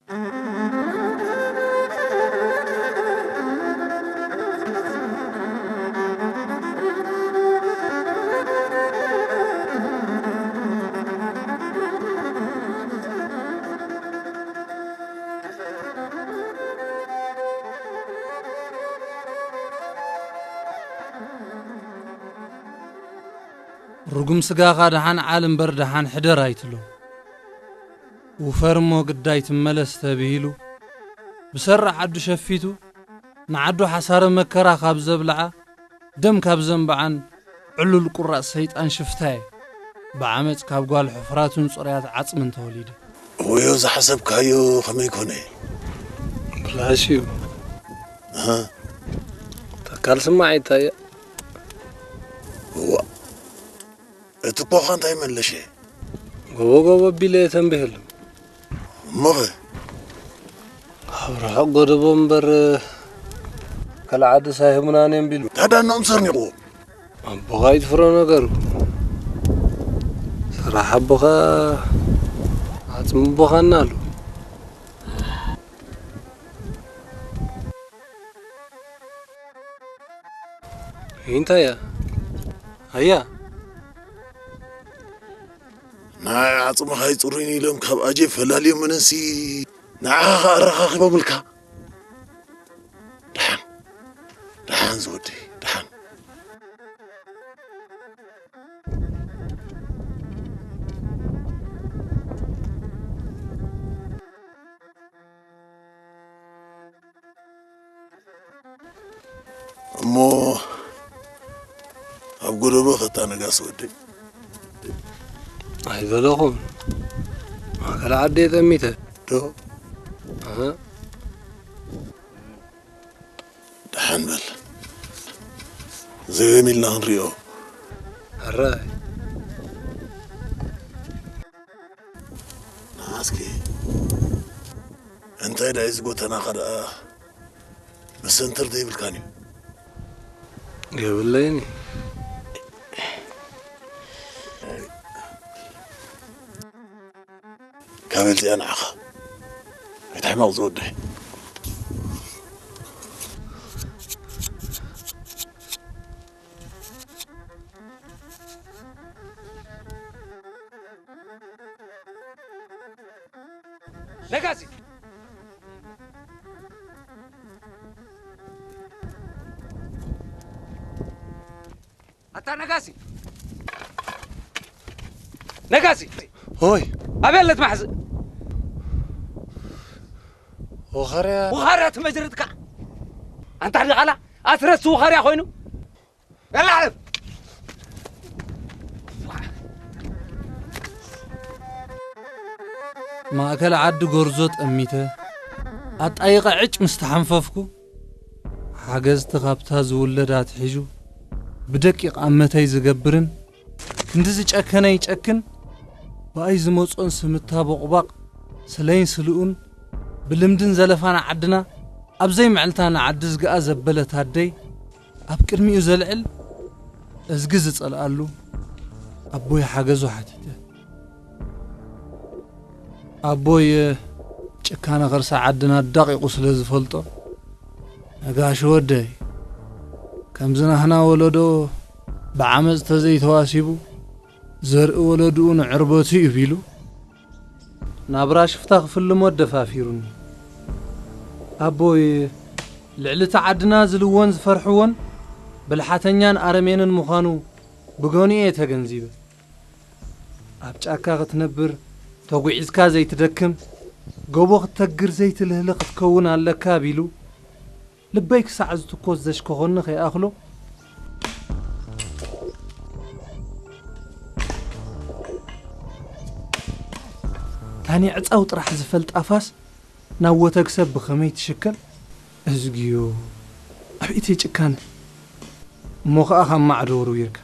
ርጉም ስጋኻ ደሓን ዓል እምበር ደሓን ሕደር ኣይትሎ። ውፈር እሞ ግዳይ ትመለስ ተብሂሉ፣ ብሰራሕ ዓዱ ሸፊቱ፣ ንዓዱ ሓሳረ መከራ ካብ ዘብልዓ፣ ደም ካብ ዘንብዓን ዕሉል ቁራጽ ሰይጣን ሽፍታየ፣ ብዓመጽ ካብ ጓል ሕፍራቱን ጽሩያት ዓጽምን ተወሊደ። ወዮ ዝሓሰብካዮ ከመይ ኮነ? ብላሽ እዩ። ኣሃ። ተካል ስማዕ ይታየ። እዋ። እቲ እኮ ኸ እንታይ መለሸ? ጎቦ ጎቦ ቢለ እየ ተንብየሉ። እሞኸ? ኣብ ርሑቕ ጎደቦ እምበር፣ ካልእ ዓድስ ኣይህቡናን እዮም ቢሉ። ታዳ እንኦም ሰርኒቑዎ? ኣቦኻ ይትፍሮ ነገሩ። ስራሕ ኣቦኻ፣ ዓጽሚ ኣቦኻና ኣሉ። እንታይ እያ? ኣያ። ናይ ዓጽምኻ ይጽሩይን ኢሎም ካብ ኣጄ ፈላልዮም ምንሲ ንዓኻ ኸኣ ኣረኻኺቦምልካ። ደሓን፣ ደሓን ዝወደይ፣ ደሓን። እሞ ኣብ ጎደቦ ኸታ ነጋሲ ወደይ። ኣይበለኹም። ማእከል ዓዲ እየ ጠሚተ። ዶ? ኣሃ። ደሓን በል። ዘየም ኢልና ክንሪኦ። ሕራይ። ንዓስኪ እንታይ ደኣ እዚ ጎተናኻ ደኣ መሰንተር ዘይብልካን እዩ። የብለይን እዩ። ካበይ ኣምጺኣ ንዓኻ? ኣይትሕመቕ ዝወደይ። ነጋሲ! ኣታ ነጋሲ! ነጋሲ! ሆይ! ኣበይ ኣለት ማሕዝ? ወኻርያ። ወኻርያ ትመጅርትካ! ኣንታ ድቓላ! ኣስረስ ወኻርያ ኮይኑ! የላ ዓለም! ማእከል ዓዲ ጎርዞ ጠሚተ፣ ኣጣይቐ ዕጭ ምስ ተሓንፈፍኩ፣ ሓገዝቲ ካብታ ዝውለድ ኣትሒዙ፣ ብደቂቕ ኣመተይ ዝገብርን፣ ክንዲ ዝጨከነ ይጨክን፣ ብኣይ ዝመጾን ስምታ ቦቕባቕ፣ ስለይን ስልኡን፣ ብልምድን ዘለፋን ዓድና፣ ኣብ ዘይምዕልታ ንዓዲ ዝግኣ ዘበለት ኣደይ፣ ኣብ ቅድሚኡ ዘልዕል እዝጊ ዝጸልኣሉ ኣቦይ ሓገዙ ሓቲተ። ኣቦይ ጭካነ ከርሲ ዓድና ኣዳቒቑ ስለ ዝፈልጦ፣ "ነጋሽ ወደይ፣ ከምዚ ናህና ወለዶ ብዓመጽ ተዘይተዋሲቡ፣ ዘርኢ ወለድኡ ንዕርበቱ እዩ" ቢሉ፣ ናብራ ሽፍታ ክፍልሞ ኣደፋፊሩኒ። ኣቦይ፣ ልዕሊ እቲ ዓድና ዝልዎን ዝፈርሕዎን ብልሓተኛን ኣረሜንን ምዃኑ ብገንኡ እየ ተገንዚበ። ኣብ ጫካ ክትነብር፣ ተጉዒዝካ ዘይትደክም፣ ጎቦ ክትተግር ዘይትልህልኽ ክትከውን ኣለካ ቢሉ፣ ልበይ ክሳዕ ዝትኮስ ዘሽከኾኒ ከይኣኽሎ፣ ታኒ ዕጻው ጥራሕ ዝፈልጣ ፋስ ናብ ወተግ ሰብ ብኸመይ ትሽከል? እዝግዮ፣ ኣቤት ጭካነ! እሞ ኸኣ ካብ ማዕዶ ወርዊርካ።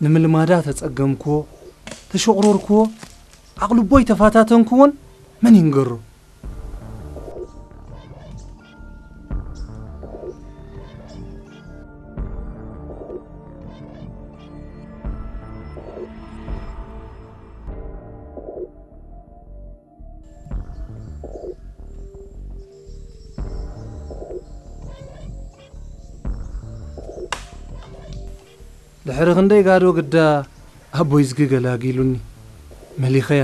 ንምልማዳ ተጸገምክዎ፣ እታ ተሸቑረርክዎ፣ ዓቕልቦይ ተፋታተንክዎን መን ይንገሮ? ድሕሪ ክንደይ ጋዶ ግዳ ኣቦይ ዝጊ ገላጊሉኒ። መሊኸያ።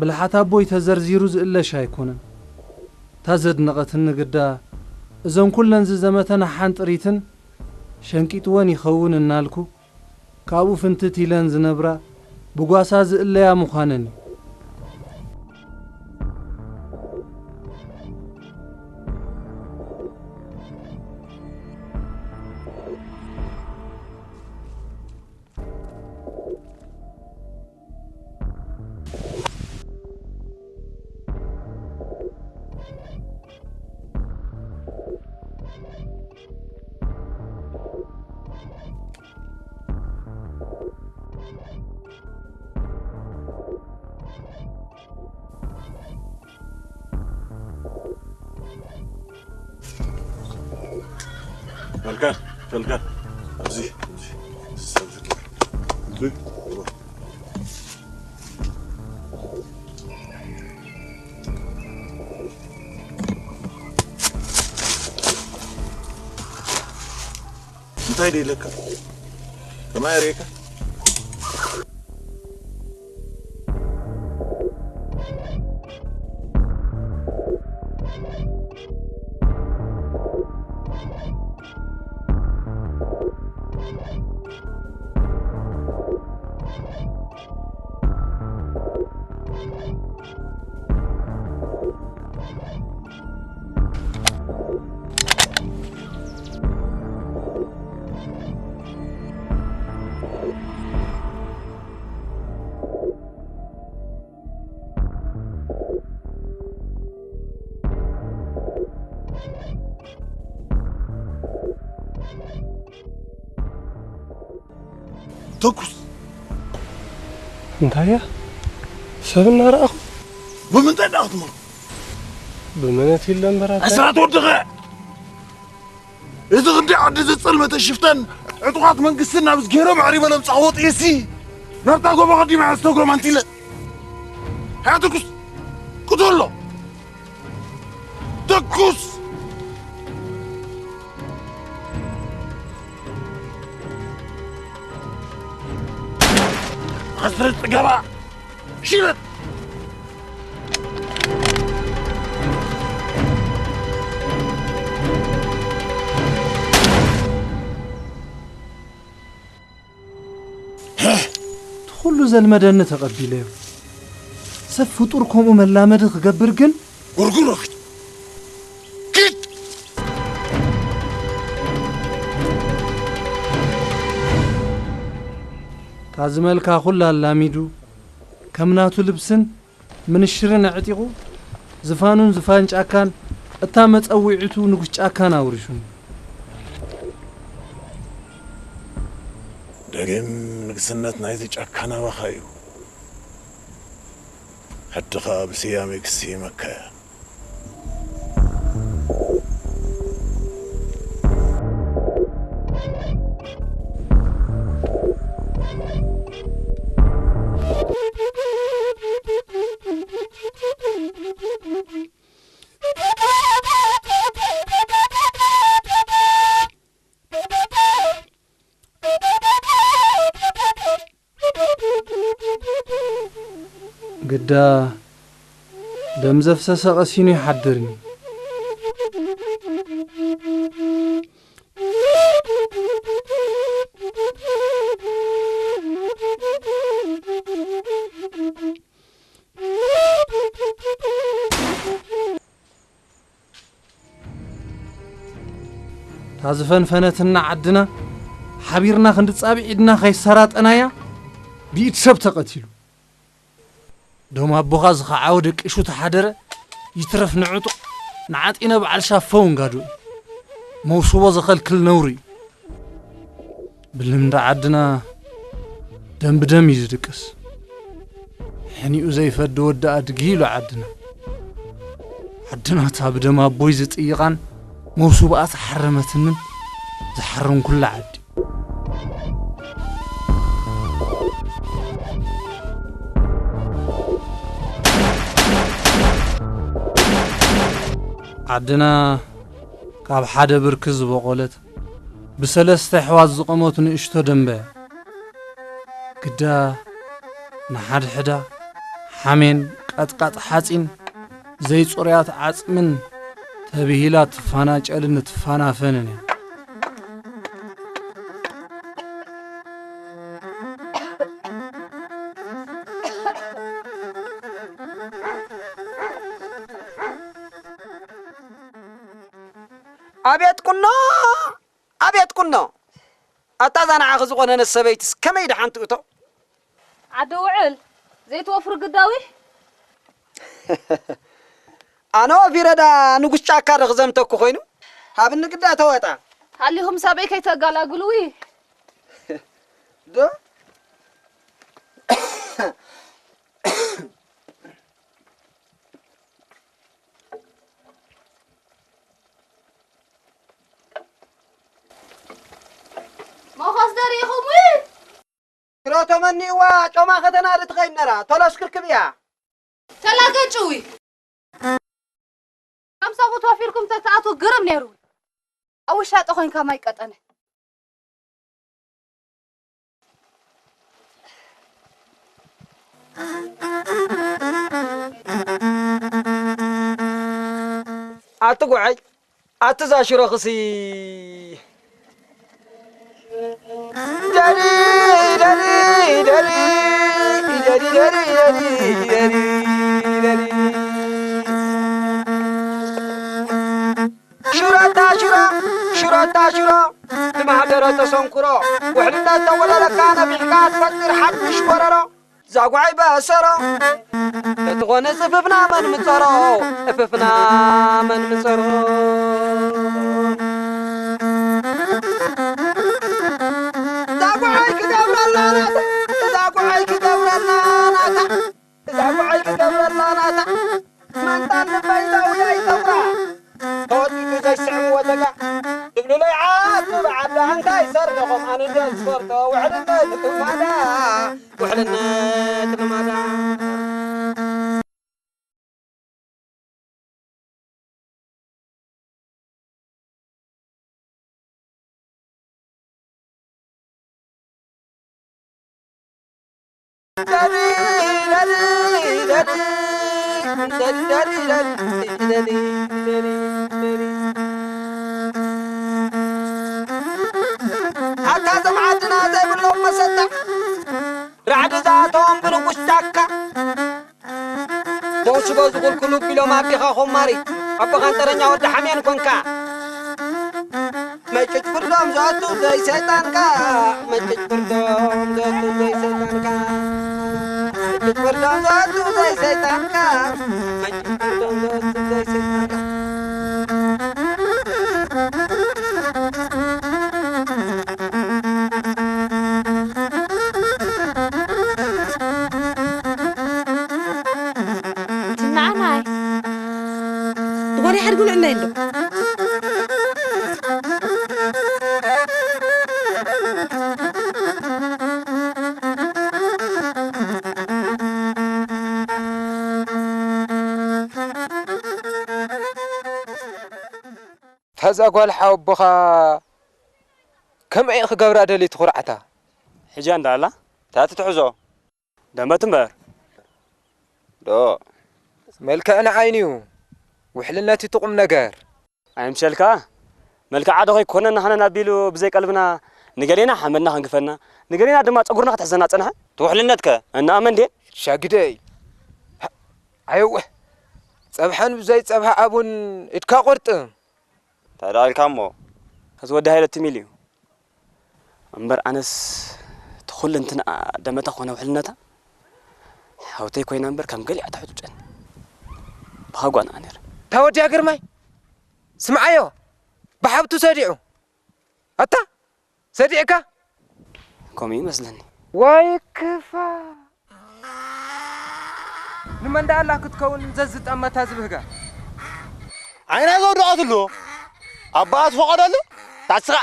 ብልሓት ኣቦይ ተዘርዚሩ ዝእለሽ ኣይኮነን። እታ ዘድነቐትኒ ግዳ፣ እዘን ኩለን ዝዘመተን ሓንጥሪትን ሸንቂጥወን ይኸውን እናልኩ፣ ካብኡ ፍንትት ኢለን ዝነብራ ብጓሳ ዝእለያ ምዃነን እዩ። ፈልካ፣ ፈልካ፣ ኣብዚ፣ ኣብዚ፣ ኣብዚ፣ ኣብዚ። እንታይ ደይለካ? ከማይ ሬካ? ተኩስ። እንታይ እያ? ሰብ እናረኣኹ። ብምንታይ ደኣ ክትመርኮ? ብመነት ኢለ እምበር ኣታ። ዕስራ ተወድኸ። እዚ ክንዲ ዓዲ ዘጸልመተ ሽፍታን ዕጡቓት መንግስትን ናብ ዝገይሮም ኣዕሪበሎም ጻወት ኤሲ ናብታ ጎቦ ቀዲማ ዝተግሮም ኣንቲለ። ሃያ ተኩስ። ቅትሎ። ተኩስ። ዓስረ ጽገባ። ሽለት። እቲ ኩሉ ዘልመደኒ ተቐቢለዮ። ሰብ ፍጡር ከምኡ መላመዲ ክገብር ግን ጉርጉር ኪድ! ኪድ! እታ ዝመልካ ኩላ ኣላሚዱ፣ ከም ናቱ ልብስን ምንሽርን ኣዕጢቑ፣ ዝፋኑን ዝፋን ጫካን፣ እታ መጸውዒቱ ንጉስ ጫካን ኣውሪሹኒ። ደጊም ንግስነት ናይዚ ጫካ ናባኻ እዩ። ሕድኻ ብስያሜ ክስይመካ እያ። ግዳ ደም ዘፍሰሰ ቀሲኑ ይሓድር እዩ። እታ ዝፈንፈነትና ዓድና ሓቢርና ክንዲ ጻብዕ ኢድና ከይሰራጠናያ፣ ብኢድ ሰብ ተቐቲሉ። ደም ኣቦኻ ዝኸዓወ ደቂሹ ተሓደረ፣ ይትረፍ ንዕጡቕ፣ ንዓጢነ በዓል ሻፈው እንጋዶ እዩ። መውስቦ ዘኸልክል ነውሪ እዩ። ብልምዲ ዓድና ደም ብደም እዩ ዝድቅስ። ሕኒኡ ዘይፈዲ ወዲ ኣድጊ ኢሉ ዓድና። ዓድና እታ ብደም ኣቦይ ዝጥይቓን መውስቦኣ ዝሓረመትንን ዝሓረንኩላ ዓዲ። ዓድና ካብ ሓደ ብርኪ ዝበቖለት ብሰለስተ ኣሕዋት ዝቖመት ንእሽቶ ደምበ ግዳ ንሓድሕዳ ሓሜን ቀጥቃጥ ሓፂን ዘይፅሩያት ዓፅምን ተብሂላ ትፋናጨልን ትፋናፈንን እያ። ኣቤት ቁኖ! ኣቤት ቁኖ! ኣታ እዛ ንዓኺ ዝኾነነት ሰበይትስ ከመይ ደሓን ትእቶ? ዓዲ ውዕል ዘይትወፍሩ ግዳዊ? ኣነ ወፊረ ዳ ንጉስ ጫካ ዶ ክዘምተኩ ኮይኑ? ሃብኒ ግዳ ተወጣ። ሃሊኹም ሳበይ ከይተጋላግሉ ውይ። ዶ? መኾስ ደሪኹም ግሮቶ መኒዋ ጮማ ከተናዲ ትኸይድ ነራ ቶሎ ስክርክብ እያ። ተላገጭዊ ከም ሰብኡት ወፊርኩም ተተኣትዉ ግርም ነይሩ። ኣብ ውሻጠ ኮይንካ ማይ ቀጠነ። ኣቲ ጉዐይ ኣቲ ዛሽሮኽሲ ደሪ ደሪ ደሪ ደሪ ደሪ ደሪ ደሪ ደሪ ሽሮታ ሽሮ ሽሮታ ሽሮ ንማህደረ ተሰንኩሮ ውሕልነት ተወለለካ ነቢሕካ ትፈጥር ሓድሽ ጎረሮ ዛጉዓይ በሰሮ ተትኾነ ጽፍፍና መን ምጸሮ እፍፍና መን ምጸሮ ዛጉዓይ ክገብረላ ናታ ዛጉዓይ ክገብረላ ናታ ዛጉዓይ ክገብረላ ናታ መንጣል ልበይ ዛውያ ይጠፍራ ተወጢጡ ዘይስዕብ ወተጋ ድብሉለይ ዓዱ ብዓዳ እንታይ ሰርደኹም ኣነ ዶ ዝፈርዶ ውሕልነት ልማዳ ውሕልነት ልማዳ ኣታ ዘም ዓድና ዘይብሎም መሰታ ራዕዲ ዝኣተዎም ብንጉስ ጫካ ተወስቦ ዝኹልኩሉ ቢሎም ኣቢኻ ኾማሪ ኣቦኻን ጠረኛ ወዲ ሓምያን ኮንካ መጭጭ ፍርዶም ዘቱ ዘይሰይጣንካ መጭጭ ፍርዶም ዘቱ ዘይሰይጣንካ መጭጭ ፍርዶም ዘቱ ዘይሰይጣንካ መጭጭ ፍርዶም ዘቱ ዘይሰይጣንካ ትናዓናይ ትጎሪ ሓድጉ ንዕናይ እንዶ ታዛ ጓል ሓወቦኻ ከምኣ ክገብራ ደልዩ ትኹርዓታ። ሕጂ ኣንዳ ኣላ ታይ ትትሕዞ? ደመት እምበር። ዶ መልክዕ ንዓይንዩ ውሕልነት እቲ ቁም ነገር። ኣይምሸልካ መልክዓ ዶ ከይኮነና ሃነን ኣቢሉ ብዘይ ቀልብና ንገሌና ሓመድና ከንግፈና ንገሌና ድማ ጸጉርና ክትሕዘና ጸንሐ። ትውሕልነትከ? እና ኣመንዴ ሻግደይ ኣየውሕ ጸብሐን ብዘይ ጸብሐ ኣቡን ኢድካ ቁርጥም። እንታይ ደኣ ኢልካ እሞ? እዚ ወዲ ሃይለ ትም ኢሉ እዩ። እምበር ኣነስ እቲ ኩለንትንኣ ደመታ ኮነ ውሕልነታ ሓውተይ ኮይና እምበር ከም ገሊኣ ትሕትጨኒ። ብሃጓ ንኣ ነይረ። እታ ወዲያ ግርማይ፣ ስምዓዮ፣ ብሓብቱ ሰዲዑ። ኣታ፣ ሰዲዕካ? ከምኡ ይመስለኒ። ወይ ክፋ። ንመን ደኣ ኣላ ክትከውን ዘዝጠመታ ዝብህጋ? ዓይና ዘውደቐትሉ፣ ኣባኣ ትፈቐደሉ፣ ታስኻ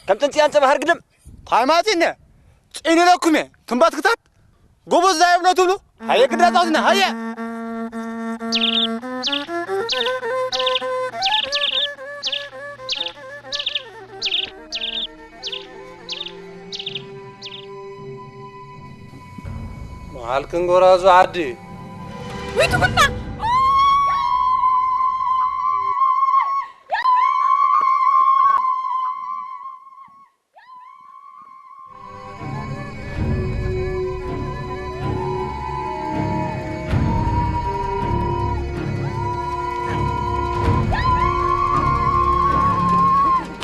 ከም ጥንጽያን ጽባህ ርግድም። ታይ ማጺነ? ጽኢኑ ኢለኩም እየ፣ ትንባትክታት። ጎበዝ ዛየብሎ ትብሉ? ሃየ ግዳታትና፣ ሃየ! መዓልክን ጎራዙ ዓዲ። ወይ ትጉና!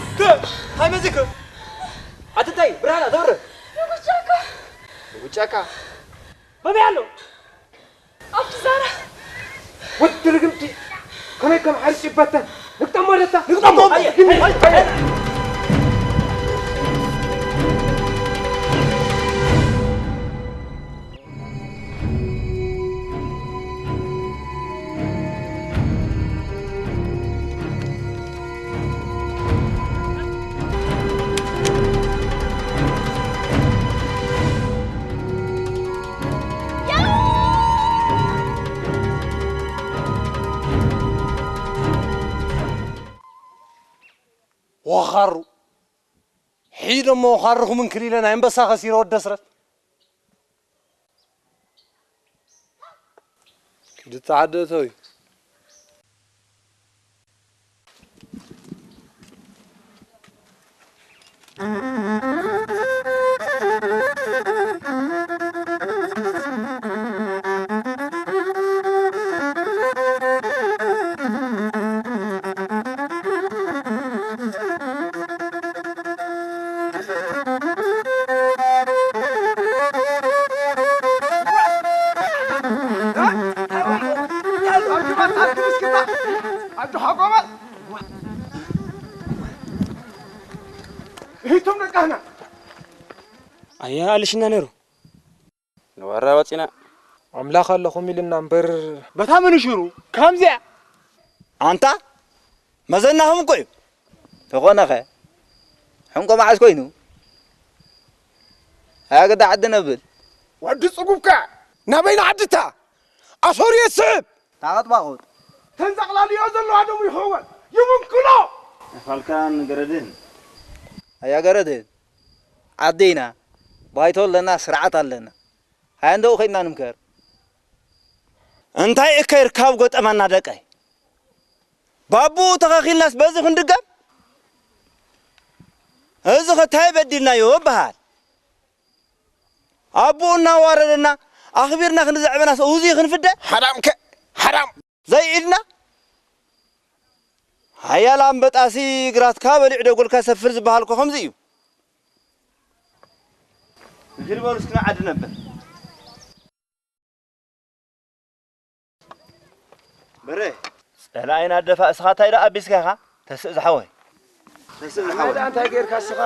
እንታይ መዚክ? ኣትንታይ ብርሃና ተብርህ። ንጉስ ጫካ። ንጉስ ጫካ? መን ኣሎ? ኣብቲ ዛራ። ወዲ ርግምቲ፣ ከመይ ከም ሓርጭ ይበተን። ንግጠሞ ደታ። ንግጠሞ። ኣየ፣ ኣየ፣ ኣየ። ወኻሩ። ሒደሞ ወኻርኹም እንክል ኢለ ናይ ኣንበሳ ከሲረ ወዲ ኣስረስ። ክልተ ዓዲ እተው እዩ። ኣያ ኣልሽና ነይሩ። ንዋራ ወጺና። ኣምላኽ ኣለኹም ኢልና እምበር። በታ ምንሽሩ ከምዚኣ። ኣንታ መዘናኹም እኮ እዩ። ተኾነኸ ሕንቆ መዓስ ኮይኑ? ኣያ ገዳ ዓዲ ነብል። ወዲ ጽጉብካ ናበይና ዓድታ ኣሶር የስዕብ። ታቐጥባቑጥ። ተንዛቕላልዮ ዘለዋ ደሙ ይኸውን። ይምንክሎ። ኣፋልካን ገረድን። ኣያ ገረድን። ዓዲ ኢና። ባይቶ ኣለና፣ ስርዓት ኣለና። ሃያ እንደኡ ኸይድና ንምከር። እንታይ እከይ ርካብ ጎጠማና ደቀይ? ባቡኡ ተኸኺልናስ በዚ ክንድገም? እዚ ኸ ታይ በዲልናዮ በሃል? ኣቡኡ እናዋረደና ኣኽቢርና ክንዘዕበናስ እውዚ ክንፍደ? ሓራም ከ፣ ሓራም። ዘይኢድና? ሓያል ኣንበጣሲ ግራትካ በሊዑ ደጎልካ ሰፍር ዝበሃል እኮ ከምዚ እዩ። ንኺድ በሉ እስኪ ንዓዲ ነበር። በረ፣ ጸላኢና ደፋ እስኻ እንታይ ደኣ ኣቢስካ ኢኻ? ተስእ ዝሓወይ። ተስእ ዝሓወይ። ደኣ እንታይ ጌርካ እስኻ?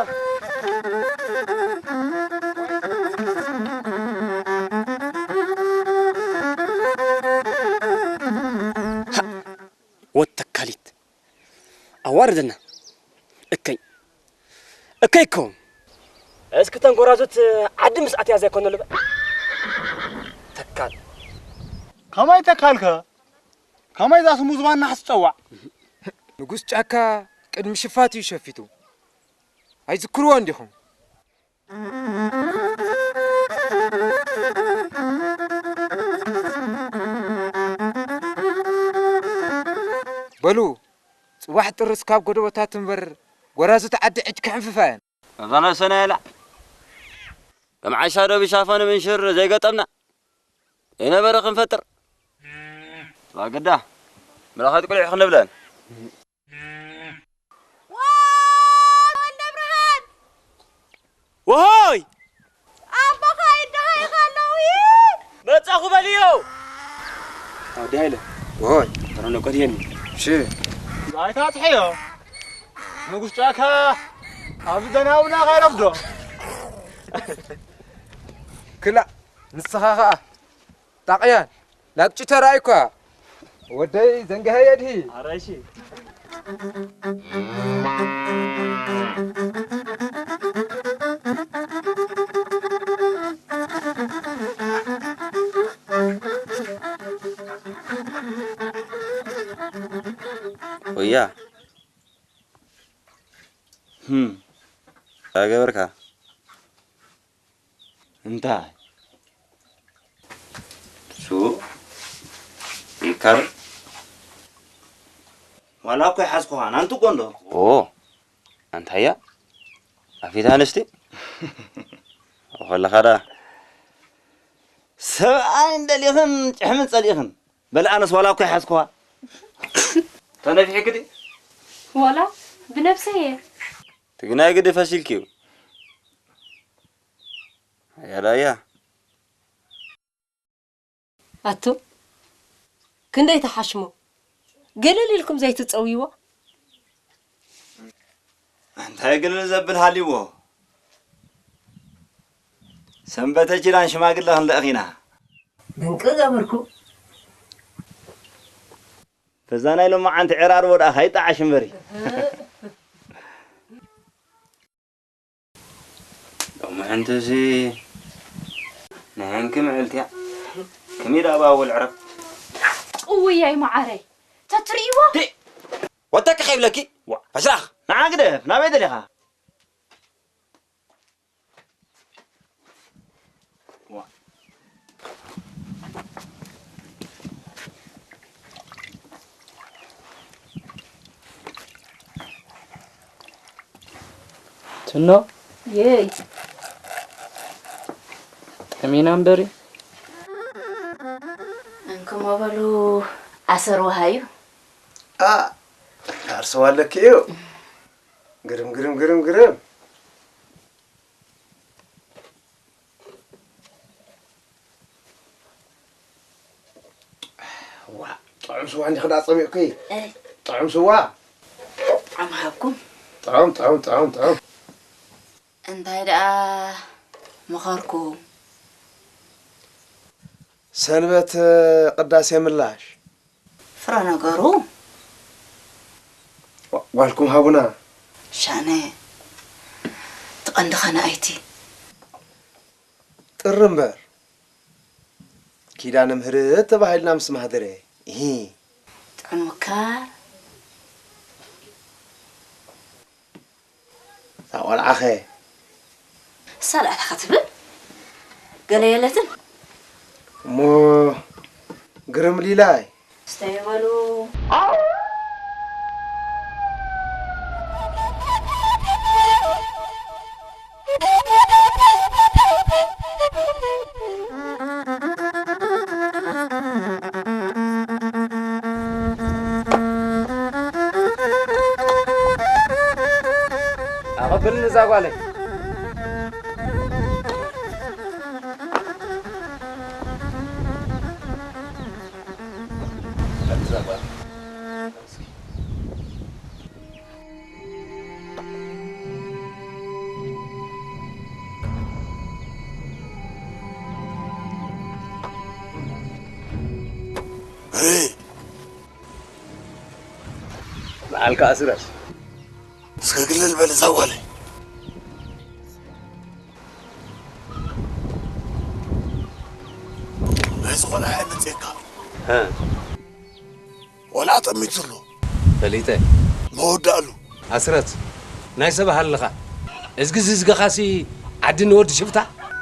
ወድ ተካሊት። ኣዋርደና። እከይ። እከይ እኮ። እስኪ ተን ጎራዙት ዓዲ ምስ ኣትያ ዘይኮነ ልበ። ተካል። ከማይ ተካልከ? ከማይ እዛ ስሙ ዝባና ሓስጨዋዕ? ንጉስ ጫካ ቅድሚ ሽፋት እዩ ሸፊቱ። ኣይዝክርዎ እንዲኹም? በሉ፣ ጽባሕ ጥርስ ካብ ጎደቦታት እምበር፣ ጎራዙት ዓዲ ዕጭ ክሕንፍፋ እየን። እዛ ነብሰና የላ። ከም ዓሻ ዶ ብሻፎ ንምንሽር ዘይገጠምና? ዘይነበረ ክንፈጥር። ዋግዳ፣ መለኸት ቁሊሕ ክንብለን። ዋይ፣ ወልደ ብርሃን! ወሆይ! መጻኹ በልዮ። ኣዲ ሃይለ። ወይ። ተረሎ ቀድየኒ። እሺ። ኣይታጥሕዮ። ንጉስ ጫካ ኣብዚ ደናውና ካይረፍዶ። ክላ ንስኻ ኸኣ ጣቕያን ላግጭ ተራእይኳ። ወደይ ዘንግሀ የድሂ። ኣራይሺ። ወያ። ህም። ኣገበርካ። እንታይ? ሱ ይካር። ዋላ እኮ ይሓዝኩኻ፣ ናንቱ እኮ እንዶ። ኦ፣ ኣንታያ? ኣፊት ኣንስቲ? ከለኻ ደኣ። ሰብኣይ እንደሊኽን ጭሕምን ጸሊእኽን። በል ኣነስ ዋላ እኮ ይሓዝኩኻ። ተነፊሕኪ ድዩ? ዋላ ብነብሰይ እየ። ትግናይ ግዲ ፈሲልኪ እዩ። ኣያ ዳያ። ኣቱም ክንደይ ትሓሽሙ? ገለል ኢልኩም ዘይትጸውይዎ? እንታይ ገለል ዘብል ሃልይዎ? ሰንበተ ኪዳን ሽማግለ ክንልእኽ ኢና። ድንቂ ገበርኩም። በዛ ናይ ሎማዓንቲ ዕራርቦ ደኣ ከይጠዓሽ እምበሪ። ሎሚ ሕንትሲ ንሕንኪ ምዕልቲ እያ። ከመይ ደኣ ባወል ዕረብ? ቅውያይ መዓረይ፣ ተትርእይዎ? ዲ-፣ ወተኪ ከይብለኪ? ዋ። ፈሽላኽ። ንዓ ግደፍ፣ ናበይ ደሊኻ? ዋ። ትኖ የይ። ከመይና እምበሪ? እንክሞ በሉ፣ ዓሰር ወሃዩ። ኣ፣ ዓርሰዋ ኣለኪ እዩ። ግርም፣ ግርም፣ ግርም፣ ግርም። ዋ፣ ጥዑም ስዋ እንዲኺ ደኣ ጸሚቕኪ? እይ። ጥዑም ስዋ? ጥዑም ሃብኩም። ጥዑም፣ ጥዑም፣ ጥዑም፣ ጥዑም። እንታይ ደኣ ምኸርኩም? ሰንበት ቅዳሴ ምላሽ። ፍረ ነገሩ። ዋ-፣ ዋልኩም ሃቡና። ሻነ፣ ትቐንዲ ኸነ ኣይቲ። ጥሪ እምበር። ኪዳነ ምህረት ተባሂልና ምስ ማህደረ። እሂ። ጥዑም ምካር። እታ ቆልዓኸ? እሳ ላዕላ ክትብል ገለ የለትን። እሞ ግርም ሊላይ። ስተዩ በሉ። ኣቐብልኒ እዛ ጓለይ። በዓልካ ኣስረስ። እስከ ግልል በል እዛ ጓለይ። ናይዚ ቆልዓ የምፅየካ። ሀ። ቆልዓ ጠሚቱ ኣሎ። ፈሊጠ። መወዳእሉ። ኣስረት፣ ናይ ሰብ ሃልኻ። እዝጊ ዝዝገኻሲ ዓዲ ንወዲ ሽፍታ፣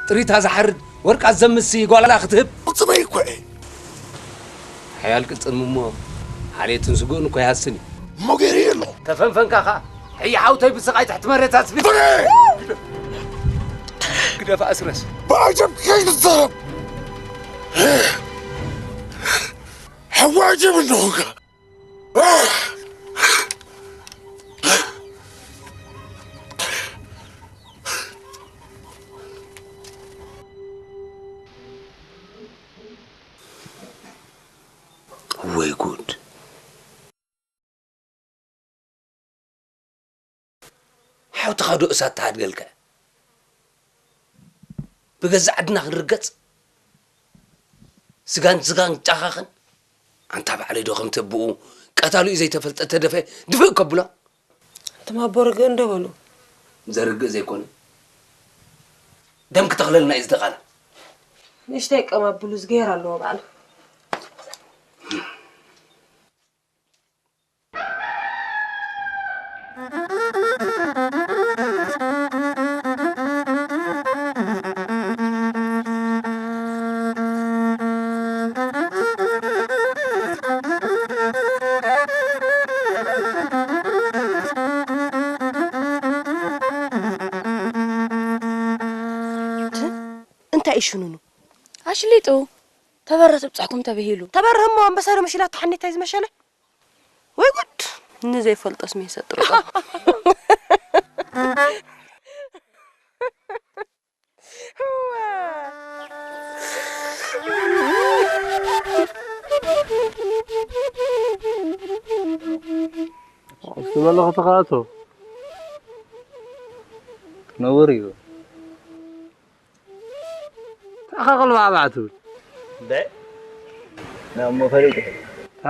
ጥሪታ ዝሓርድ፣ ወርቃ ዘምሲ ጓላ ክትህብ። ቅልጽመይ እኮ እየ። ሓያል ቅልጽም እሞ፣ ሓልየትን ስግኡን እኮ ይሃስን እዩ። እሞ ገይረዮ ኣለኹ። ተፈንፈንካ ኸኣ፣ ሕያ ሓውተይ ብስቓይ ትሕቲ መሬት ኣስፊ-። ፍረ! ግደፍ ኣስረስ። ብዓጀብ ከይትዛረብ። ሕዋ ዓጀብ እንደኾንካ። ሓውትኻ ዶ እሳት ትሃድገልካ? ብገዛእ ዓድና ክንርገጽ፣ ስጋን ስጋን ጫኻኽን፣ ኣንታ ባዕለይ ዶ ከምቲ ኣቦኡ ቀታሊኡ ዘይተፈልጠ ተደፈ ድፍእ ከብሎ? ኣቶም ኣቦ ርግእ እንዶ በሉ። ዘርግእ ዘይኮነ፣ ደም ክተኽለልና እዩ ዝተቓላ። ንእሽተይ ቀም ኣብሉ፣ ዝገይር ኣለዎ ባዕሉ። እንታይ እዩ ሽኑኑ? ኣሽሊጡ። ተበረ ትብጻሕኩም ተበሂሉ። ተበረ እሞ ኣንበሳ ዶ መሽላ ተሓኔታይ ዝመሸለ? ወይ ጉድ! ንዘይፈልጦስ ሜሰ ጥርቆ። እስቲ መለኸትኻ ኣቶ። ነውር እዩ። ተኣኻኸል ባዕባዕ ትብል። እንታይ? ናይ እሞ ፈሊጥ።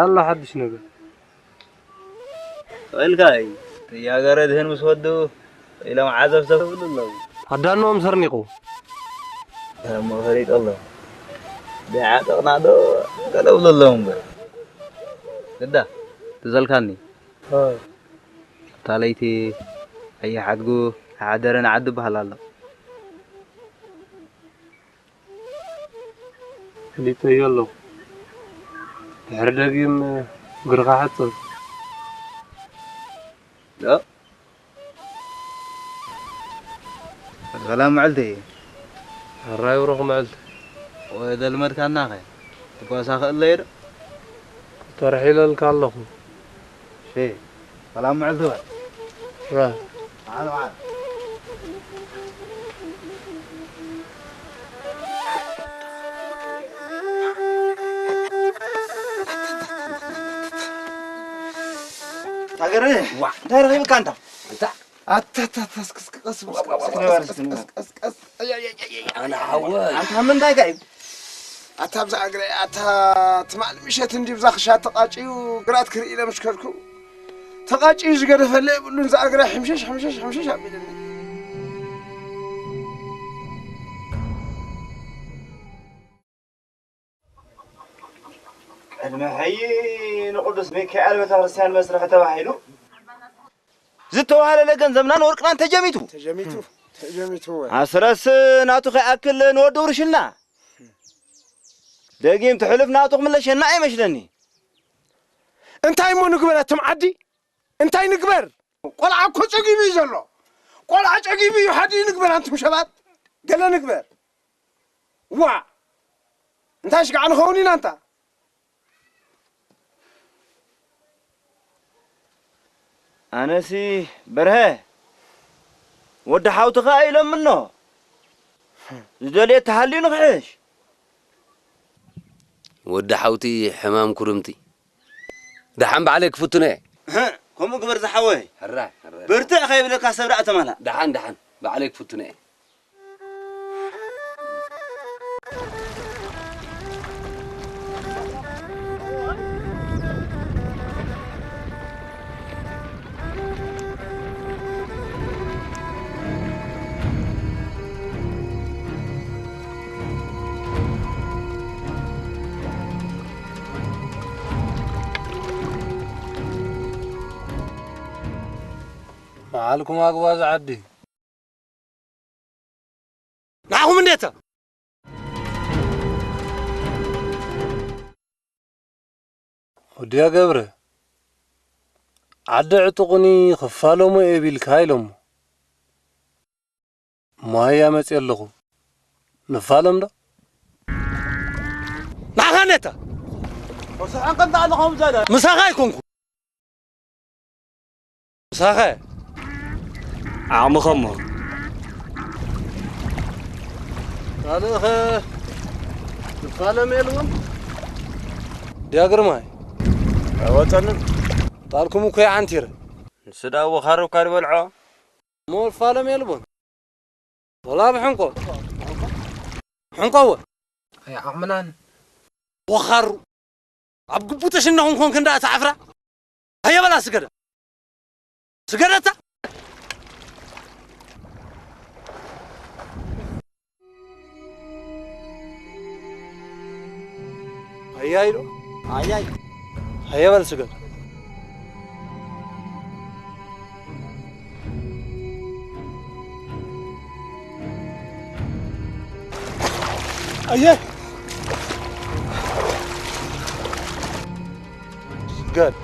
ኣሎ ሓድሽ ነገር። ተቐልካ እዩ። ተያገረ ድህን ምስ ወዱ ኢሎም ዓዘፍ ዘብሉ ኣለዉ። ኣዳኖም ሰርኒቑ። ናይ እሞ ፈሊጥ ኣሎ። ቢዓጠቕና ዶ ገለ ብሉ ኣለዉ እምበር። ግዳ ትዘልካኒ። ኣታ ለይቲ ኣየሓድጉ ሓደረ ንዓዲ በሃል ኣሎ። ፈሊጠዮ ኣለኹ። ድሕሪ ደጊም እግርኻ ሕጽብ። ዶ? ሰላም መዓልቲ። ሕራይ ብሩኽ መዓልቲ። ወይ ደልመድካናኸ? ትጓሳ ክእለዮ ዶ? ተርሒለልካ ኣለኹ። እሺ፣ ሰላም መዓልቲ በል። ራ። በዓል በዓል። ታገረ፣ ዋ። እንታይ ረኺብካ ኣንታ? ኣንታ? ኣታ፣ ኣታ፣ ኣታ፣ እስኪ፣ እስኪ፣ ቀስ በል፣ ዋ፣ ዋ፣ ዋ፣ ቀስ፣ ዋ፣ ቀስ፣ ቀስ፣ ቀስ፣ ቀስ፣ ቀስ። ኣይ፣ ኣይ፣ ኣይ፣ ኣይ፣ ኣይ፣ ኣነ ሓወይ። ኣንታ ምንታይ ከ እዩ? ኣታ ኣብዛ እግረ፣ ኣታ ትማል ምሸት እንዲ ብዛ ክሻ ተቃጭዩ ግራት ክርኢ ኢለ ምስ ከድኩ፣ ተቃጭዩ ዝገደፈለ የብሉን፣ እዛ እግረ ሕምሸሽ፣ ሕምሸሽ፣ ሕምሸሽ ኣቢልኒ። ቅድሚ ሕጂ ንቅዱስ ሚካኤል ቤተክርስትያን መስርሒ ተባሂሉ ዝተዋህለለ ገንዘብናን ወርቅናን ተጀሚቱ። ተጀሚቱ፣ ተጀሚቱ። ኣስረስ ናቱ ከይኣክል ንወዲ ውርሽና ደጊም ትሕልፍ ናቱ ክምለሸና ኣይመስለኒ። እንታይ እሞ ንግበር ኣቶም ዓዲ? እንታይ ንግበር? ቆልዓ እኮ ጸጊቡ እዩ ዘሎ። ቆልዓ ጸጊቡ እዩ። ሓዲ ንግበር ኣንቱም ሰባት። ገለ ንግበር። ዋ! እንታይ ሽጋዕ ንኸውን ኢና እንታ? ኣነሲ በርሀ ወዲ ሓውትኻ ኢሎም ምኖ ዝደልየ ተሃልዩ ንኽሕሽ። ወዲ ሓውቲ ሕማም ኩርምቲ። ደሓን ባዕለይ ክፍትኖ እየ። እህ፣ ከምኡ ግበር ዝሓወይ። ሕራይ፣ ሕራይ። በርትዕ ከይብለካ ሰብ ደኣ ተማላእ። ደሓን፣ ደሓን። ባዕለይ ክፍትኖ እየ። መዓልኩም ኣግባዝ ዓዲ። ንዓኹም እንዴታ? ወዲያ ገብረ፣ ዓዲ ዕጡቕኒ ክፋለሞ እየ ቢልካ ኢሎሞ። ማይ ኣመፅእ ኣለኹ። ንፋለም ዶ? ንዓኻ ነታ። ወሰሓን ከምታ ኣለኹም ዘለ። ምሳኻ ኣይኮንኩ። ምሳኸ? ዓቕምኸ እሞ? ካልእኸ ንፋለም የልዎም? ድያ ግርማይ? ኣይወፀንን። ጣልኩም እኮ ይዓንቲረ። ንሱ ደኣ ወኻርብ ካልእ በልዖ። ሞልፋሎም የልቦን። ወላ ብሕንቆ። ሕንቆ እወ። ኣይዓቕምናን። ወኻሩ። ኣብ ግቡእ ተሸነኹም ኮንክ እንዳ እታ ዓፍራ። ሃየ በላ ስገደ። ስገደታ። ኣያይ ዶ? ኣያይ። ሃየ በል ስገድ። ኣየ። ስገድ።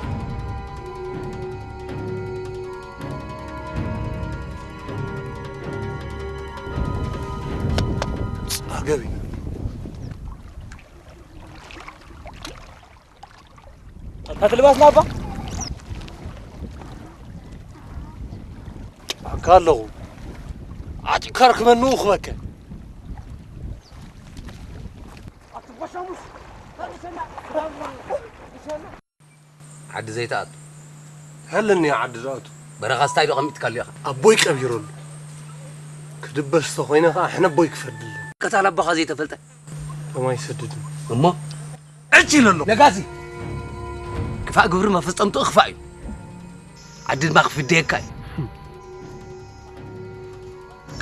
ጸገብ እዩ። ኣታ ትልባስ ናባ? ኣካ ኣለኹ። ኣጢካ ርክበኒ ክበከ። ዓዲ ዘይትኣቱ። ሃለኒ ዓዲ ዝኣቱ። በረኻ ስታይ ዶ ቀሚጥካሉ ኢኻ? ኣቦይ ቀቢረሉ። ክድበስ ተኾይነ ኸዓ ሕነ ኣቦይ ክፈድልን። ቀታል ኣቦኻ ዘይተፈልጠ? ሎም ኣይሰድድን። እሞ? ዕጭ ኢለሎ። ነጋሲ! ክፋእ ግብሪ መፈጸምትኡ ክፋእ እዩ። ዓዲ ድማ ክፍደየካ እዩ።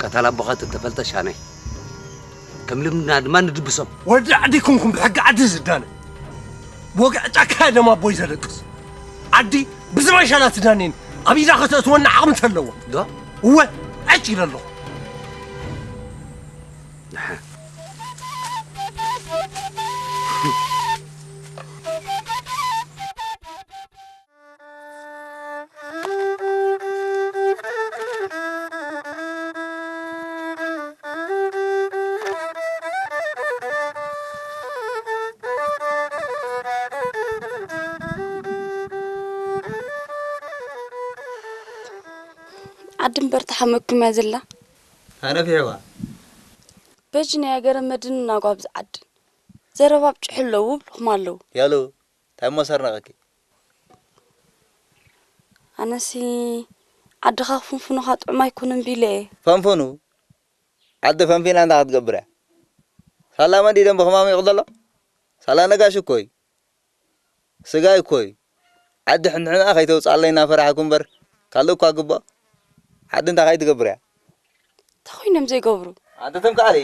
ቀታል ኣቦኻ ተተፈልጠ ሻነይ። ከም ልምድና ድማ ንድብሶም። ወዲ ዓዲ ኩንኩም ብሕጊ ዓዲ ዝዳነ። ብወግዒ ጫካ ደም ኣቦይ ዘደቅስ። ዓዲ ብዝማይ ሻላ ትዳኔን ኣብ ኢዳ ከተእትወና ዓቕሚ ተለዎ። ዶ? እወ፣ ዕጭ ኢለ ኣለኹ። ዓዲ እምበር ተሓመኩም እያ ዘላ። ኣነፊሕዋ። በጂ ናይ ሃገረ መድን እናጓብዚ ዓድን። ዘረባ ብጭሑ ኣለዉ ብልኹም ኣለዉ። ያሉ፣ እንታይ እሞ ሰርነቐኪ? ኣነሲ ዓድኻ ክፍንፍኑኻ ጥዑም ኣይኮነን ቢለ እየ። ፈንፍኑ። ዓዲ ፈንፊና እንታይ ክትገብር እያ? ሳላ መን ድዩ ደንበ ከማሚቑ ዘሎ? ሳላ ነጋሽ እኮ እዩ። ስጋይ እኮ እዩ። ዓዲ ሕንሕንኣ ከይተውፅኣለይ እናፈራሕኩ እምበር ካልእ እኳ ግቦ። ዓዲ እንታይ ከይትገብር እያ? እንታይ ኮይኖም ዘይገብሩ? ኣንተ ተም ከኣሊ።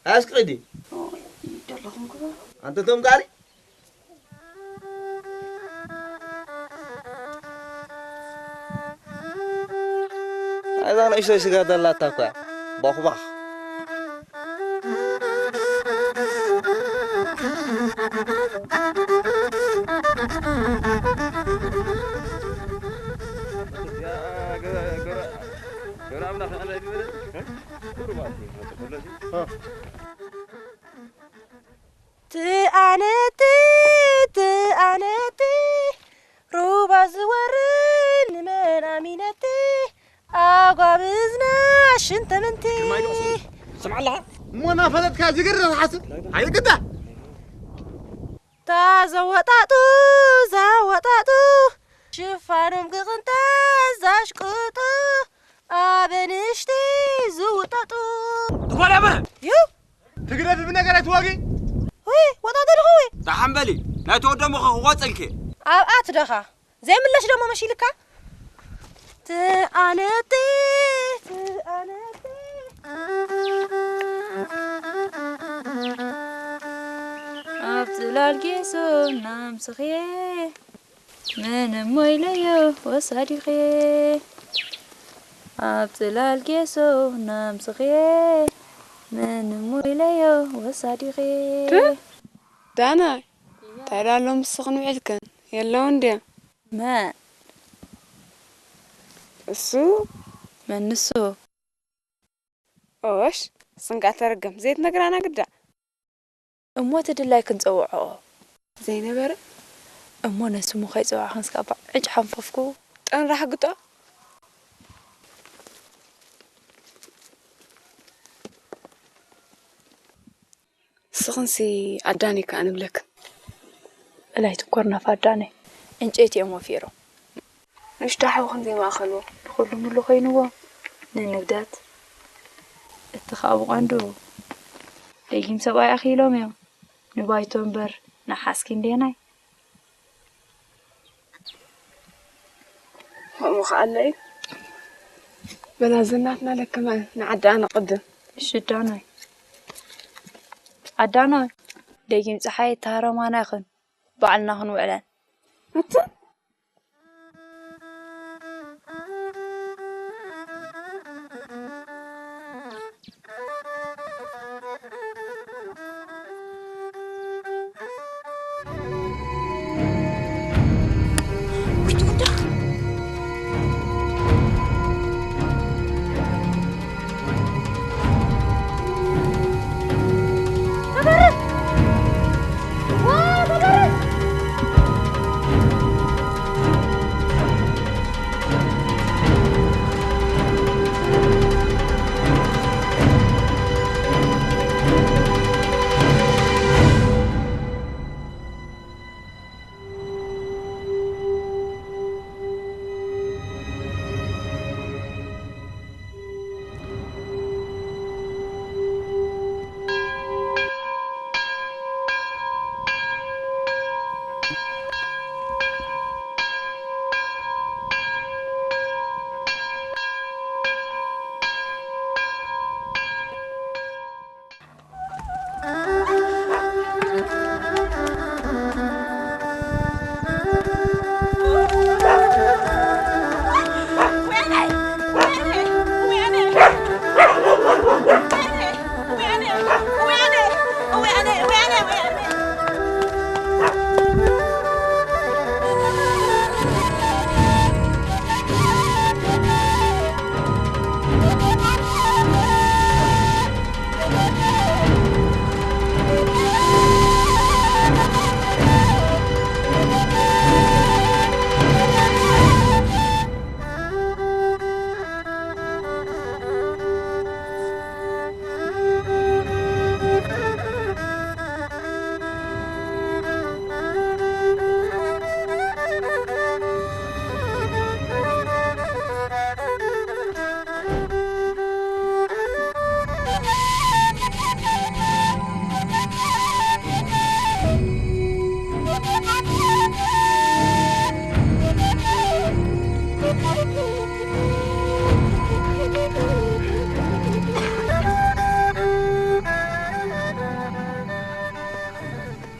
ኣስቅዲ። ኦይ፣ ደለኹም ክበሩ። ኣንተ ተም ከኣሊ። እዛ ንእሽቶይ ስጋ ደላታ እኳ። ቦኽባኽ። ትኣነቲ፣ ትኣነቲ፣ ሩባ ዝወርድ ንመን ኣሚነቲ፣ ኣጓብዝና ሽንተምንቲ። ግርማይ ዶ ስምዕ ኣለኻ? እሞ እናፈለጥካ ዝግርር ሓስብ ኣይግዳ። እታ ዘወጣጡ፣ ዘወጣጡ፣ ሽፋኖም ክቕንጠስ ዘሽቅጡ፣ ኣበንሽቲ ዝውጠጡ። ትጓል ኣበ! ዩ! ትግደፊ ብነገር ኣይትዋጊ። ውይ፣ ወጣ ደለኹ ወይ? ደሓን በሊ፣ ናይ ተወደሙኸ ክቆጽልኪ። ኣብኣ ትደኻ። ዘይምለሽ ደሞ መሺልካ? ትኣነጢ፣ ትኣነጢ። ኣብ ጽላል ጌሶ እናምስኽየ። መን እሞ ኢለዮ ወሳዲኸ ኣብ ጽላል ጌሶ ናምስኽየ መን እሞ ኢለዮ ወሳዲኸ ዳና እንታይ ዳሎም ምስኽን ውዒልክን የለውን ድያ መን እሱ መን ንሱ ኦሽ ስንቃ ተረገም ዘይትነግራና ግዳ እሞ እቲ ድላይ ክንጸውዖ ዘይነበረ እሞ ነስሙ ከይጸዋዕኽንስ ካብ ዕጭ ሓንፈፍኩ። ጠንራሕ ግጦ። ንስኽንሲ ኣዳኒ ከኣ ንብለክን። እላይ ትኮርናፍ ኣዳኒ። ዕንጨይቲ እዮም ወፊሮም። ንእሽቶ ሓው ከምዘይ ማእኸልዎ ንኹሉ ምሉ ኮይንዎ። ንንግደት። እቲ ኸኣ ብቐንዱ ደጊም ሰብኣይ ኣኽኢሎም እዮም። ንባይቶ እምበር ንሓስኪ እንዴናይ። ከምኡ ኸኣ ኣሎ እዩ። በላ ዘናትና ለከማ ንዓዳ ነቐድም። እሺ ዳናይ። ኣዳናይ፣ ደጊም ጸሓይ ተሃረማና ይኹን። ባዕልና ክንውዕለን። ኣታ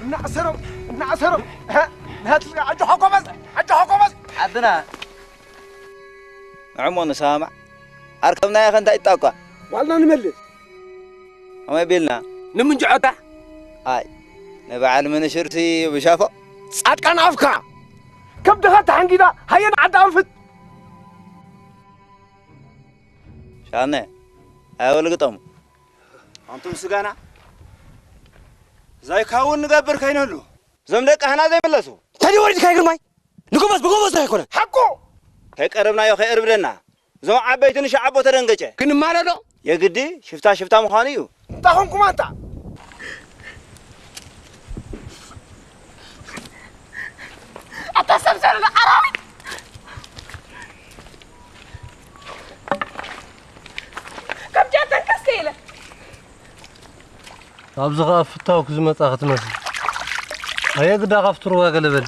እናእሰሮም፣ እናእሰሮም። እህ፣ ናትልካ፣ ኣጆኻ ጎበዝ፣ ኣጆኻ ጎበዝ። ዓድና ንዕሞ ንሰማማዕ። ኣርከብናዮ ከ እንታይ ይጣቋ? ዋልና ንመልስ። ከመይ ቢልና? ንምንጅዖታ። ኣይ፣ ንበዓል ምንሽርሲ ብሻፎ። ጻድቃን ኣፍካ ከም ድኻ ተሓንጊዳ፣ ሃየ ንዓዲ ኣንፍት። ሻነ፣ ኣይ ወልግጠሙ። ኣንቱም ስጋና ዘይከውን ንገብር ከይንህሉ። እዞም ደቂ ሃና ዘይምለሱ። ተዲ ወሪድካ ግርማይ። ንጎበዝ ብጎበዝ ኣይኮነን። ሓቁ! ከይቀረብናዮ ከየርብደና። እዞም ዓበይቲ ንሸዓቦ ተደንገጨ። ክንማለዶ? የግዲ ሽፍታ ሽፍታ ምዃኑ እዩ። እንታይ ኾንኩም ኣንታ? ኣታ ሰብ ዘርኢ ኣራዊት! ከም ጃተን ከስተ ኢለ። ኣብዚ ኸኣ ፍታውክ ዝመጻ ክትመስል። ኣየ ግዳ ካብቲ ሩባ ገለ በል።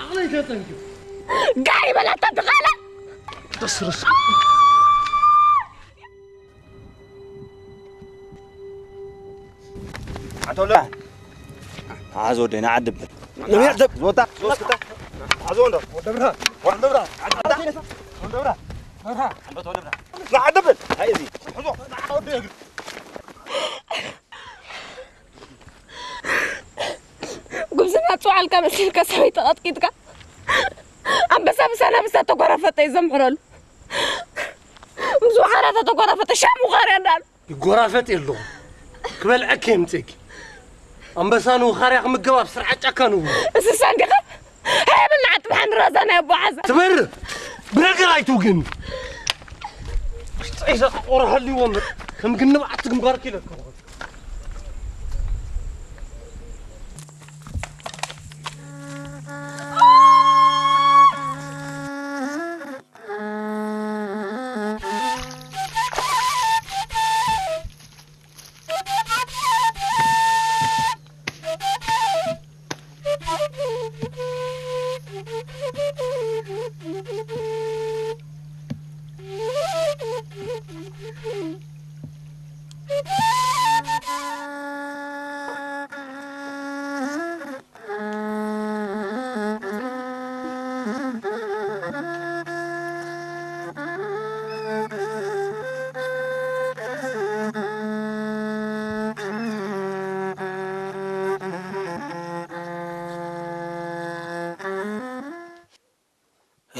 ዓቕለይ ተጸንኪ። ጋይ በላታ ትኻለ። ተስርስ። ኣቶ ለ-፣ ኣዞ ደና ዓድብል። ንብሔር ዘብ-፣ ዝወጣ፣ ዝወስክታ። ኣዞ ወንዶ። ወደ ብርሃን። ወደ ብርሃን። ዓድብል። ወደ ብርሃን። ወደ ብርሃን። ንዓድብል። ኣይ፣ እዚ። ሕዞ። ወደ እግሪ። ጉብዝና ጽውዓልካ መሲልካ ሰበይቲ ቀጥቂጥካ፣ ኣንበሳ ምስ ኣናብስ እናተጓራፈጠ እዩ ዘምሕረሉ። ምስ ወኻርያ ተተጓራፈጠ ሻም ወኻርያ እንዳሉ። ይጎራፈጥ የለኹ። ክበልዐኪ የምጽእኪ። ኣንበሳ ንውኻርያ ክምገብ ኣብ ስርዓት ጫካ ንውዕል። እንስሳ እንዲኻ? ሃይ በልና ዓጥብሓን ራዛ ናይ ኣቦ ሓዛ። ትበር! ብነገር ኣይትውግኒ። ውሽጠይ ዘቆርሐሉ ይወምር። ከም ግንብ ዓቲ ግንባርኪ ኢለካ።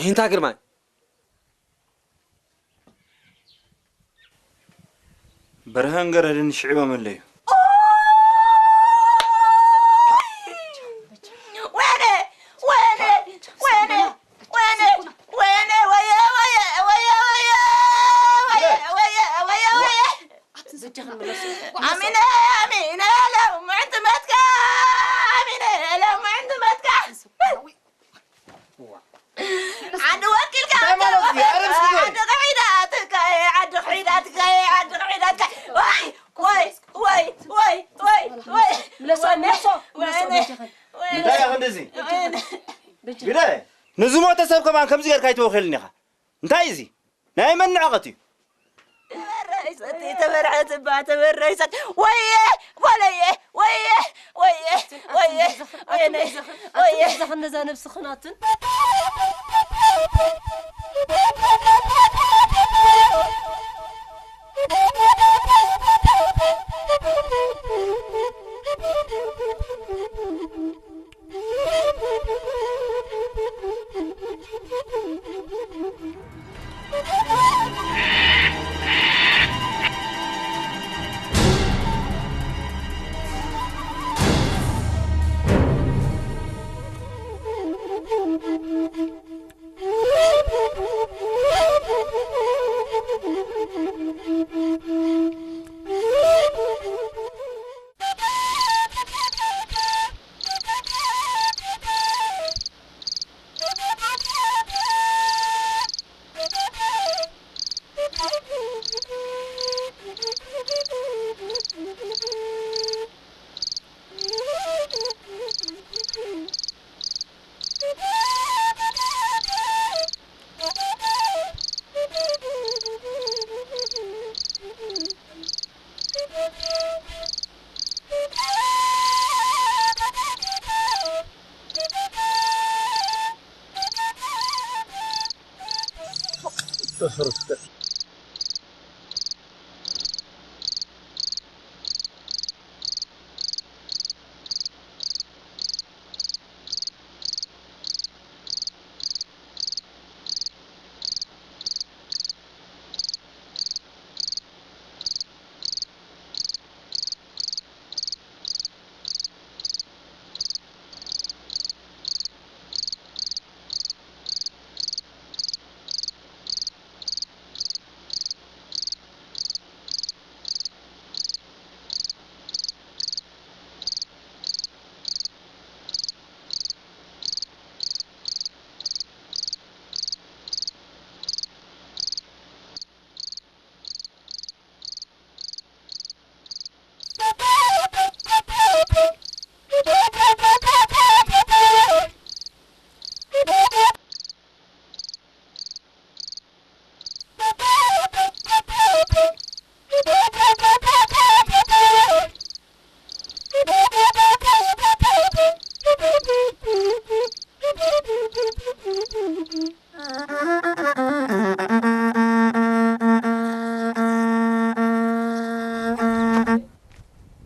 ሂንታ ግርማይ። በርሀን ገረድን ሽዒቦም ኣለዩ። ወይኔ፣ ወይኔ፣ ወይኔ፣ ወይኔ፣ ወይኔ፣ ወየ፣ ወየ፣ ወየ፣ ወየ፣ ወየ፣ ወየ፣ ወየ፣ ወየ። ኣሚነ፣ ኣሚነ፣ ሎምዕንቲ መትካ፣ ኣሚነ፣ ሎምዕንቲ መትካ። ዓዲ ወኪልካ እንታይ ማለት እዩ? ኣረ፣ ምስኪን። ዓዲ ክሒዳትካ፣ ዓዲ ክሒዳትካ፣ ዓዲ ክሒዳትካ። ዋይ፣ ዋይ፣ ዋይ፣ ዋይ፣ ዋይ፣ ዋይ። ምለሶ፣ ወይኔ፣ ምለሶ፣ ምለሶ፣ ወይኔ፣ በጃኻ። ወይኔ፣ እንታይ ኢኻ እንደዚ? ወይኔ። በጃኻ። ግደ። ንዝሞተ ሰብ ከማን ከምዚ ጌርካ ኣይትወኽልን ኢኻ። እንታይ እዚ? ናይ መን ንዕቐት እዩ? ተበረይሰቲ፣ ተበርዐት እባ፣ ተበረይሰት። ወየ፣ ወለየ፣ ወየ፣ ወየ፣ ወየ፣ ወየ፣ ወየ። ኣትብዛኽን ነዛ ነብስኽን ኣትን።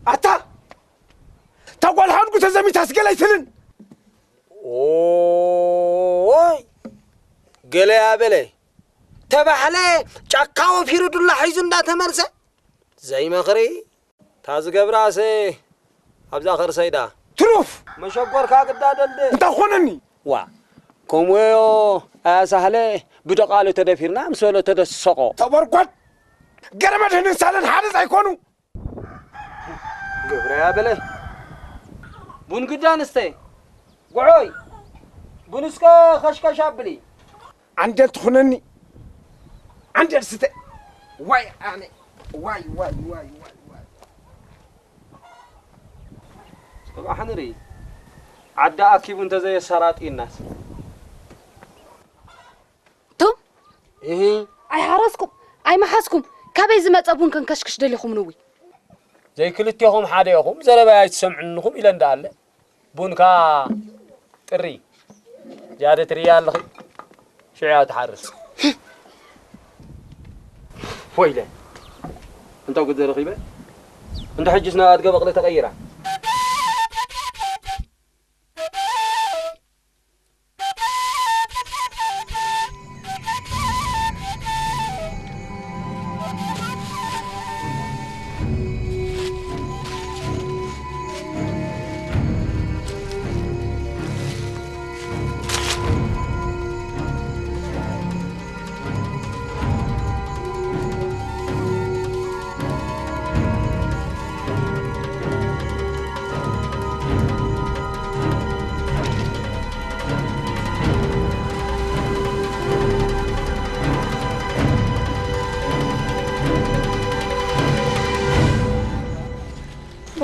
ኣታ! እታ ጓል ሓድጉ ተዘሚታስ ገለ ኣይትልን? ኦይ! ገለ ያበለ። ተባሕለ ጫካ ወፊሩ ዱላ ሒዙ እንዳተመልሰ ዘይመኽሪ። እታ ዝገብራሰ ኣብዛ ከርሰይ ደኣ። ትሩፍ! መሸጎርካ ግዳ ደልድል። እንታይ ኾነኒ? ዋ፣ ከምኡዮ ኣያ ሳህለ ብደቓሉ ተደፊርና ምስ በሎ ተደሰቖ። ተበርኮት! ገረመድህንን ሳለን ሓደ ዘይኮኑ? ግብረ ያበለ። ቡን ግዳ ንስተ። ጉዖይ፣ ቡን እስከ ኸሽከሽ ኣብሊ። ዓንደል ትኹነኒ። ዓንደል ስተ። ዋይ ኣነ። ዋይ፣ ዋይ፣ ዋይ፣ ዋይ፣ ዋይ። ጽባሕ ንርኢ። ዓዲ ኣኪቡ እንተዘየሰራጥዩናስ። ቱም? እሂ። ኣይሓረስኩም፣ ኣይመሓዝኩም። ካበይ ዝመጸ ቡን ከንከሽክሽ ደሊኹም ንዊ? ዘይክልቴኹም ሓደ ኢኹም፣ ዘረባይ ኣይትሰምዕንኹም ኢለ እንዳ ኣለ። ቡንካ ጥሪ። ዝያደ ትርእያ ኣለኺ። ሽዑ እያ ትሓርስ። ወይለ። እንተ ጉድ ዘረኺበ። እንተ ሕጅስ ናብ ኣድገ በቕሊ ተቐይራ።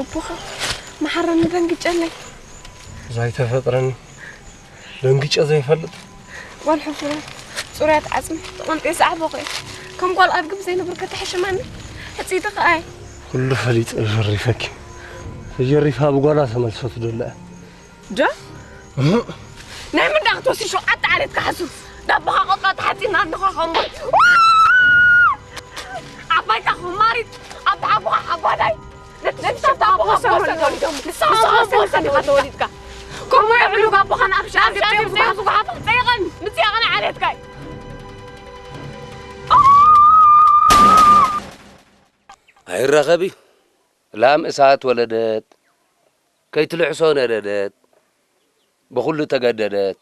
ኣቦኻ መሓረኒ ደንግጨለይ። ዛይተፈጥረኒ ደንግጨ ዘይፈልጥ ጓል ሕፉረት ጽሩያት ዓጽሚ ተቐንጥየ ዝዓበኹ እየ። ከም ጓል ኣድጊ ብዘይነብር ከተሕሽመኒ ሕጽይቲ ከኣ እየ። ኩሉ ፈሊጠ ሸሪፈኪ። ተጀሪፋ ብጓና ተመልሰቱ ደለ። ዶ? ናይ ምንዳቕ ተወሲ ሸውዓተ ዓሌት ክሓስብ ዳቦኻ ቆጥራ ተሓጺና እንኻ ኸምቦይ። ዓባይካ ኸማሪት ኣብ ተሓጎኻ ሓጓዳይ። ንሳ ዳቦኻ ቦሰ ተወሊዶም። ንሳ ቦሰ ተወሊድካ። ከምኡ የብሉ ጋቦኻን ኣብ ሻብ ሻብ ዝጓሓፍ ጸይቐን ምጽያቐን ዓሌትካይ። ኣይራኸብ እዩ። ላም እሳት ወለደት፣ ከይትልሕሶ ነደደት፣ ብኹሉ ተገደደት፣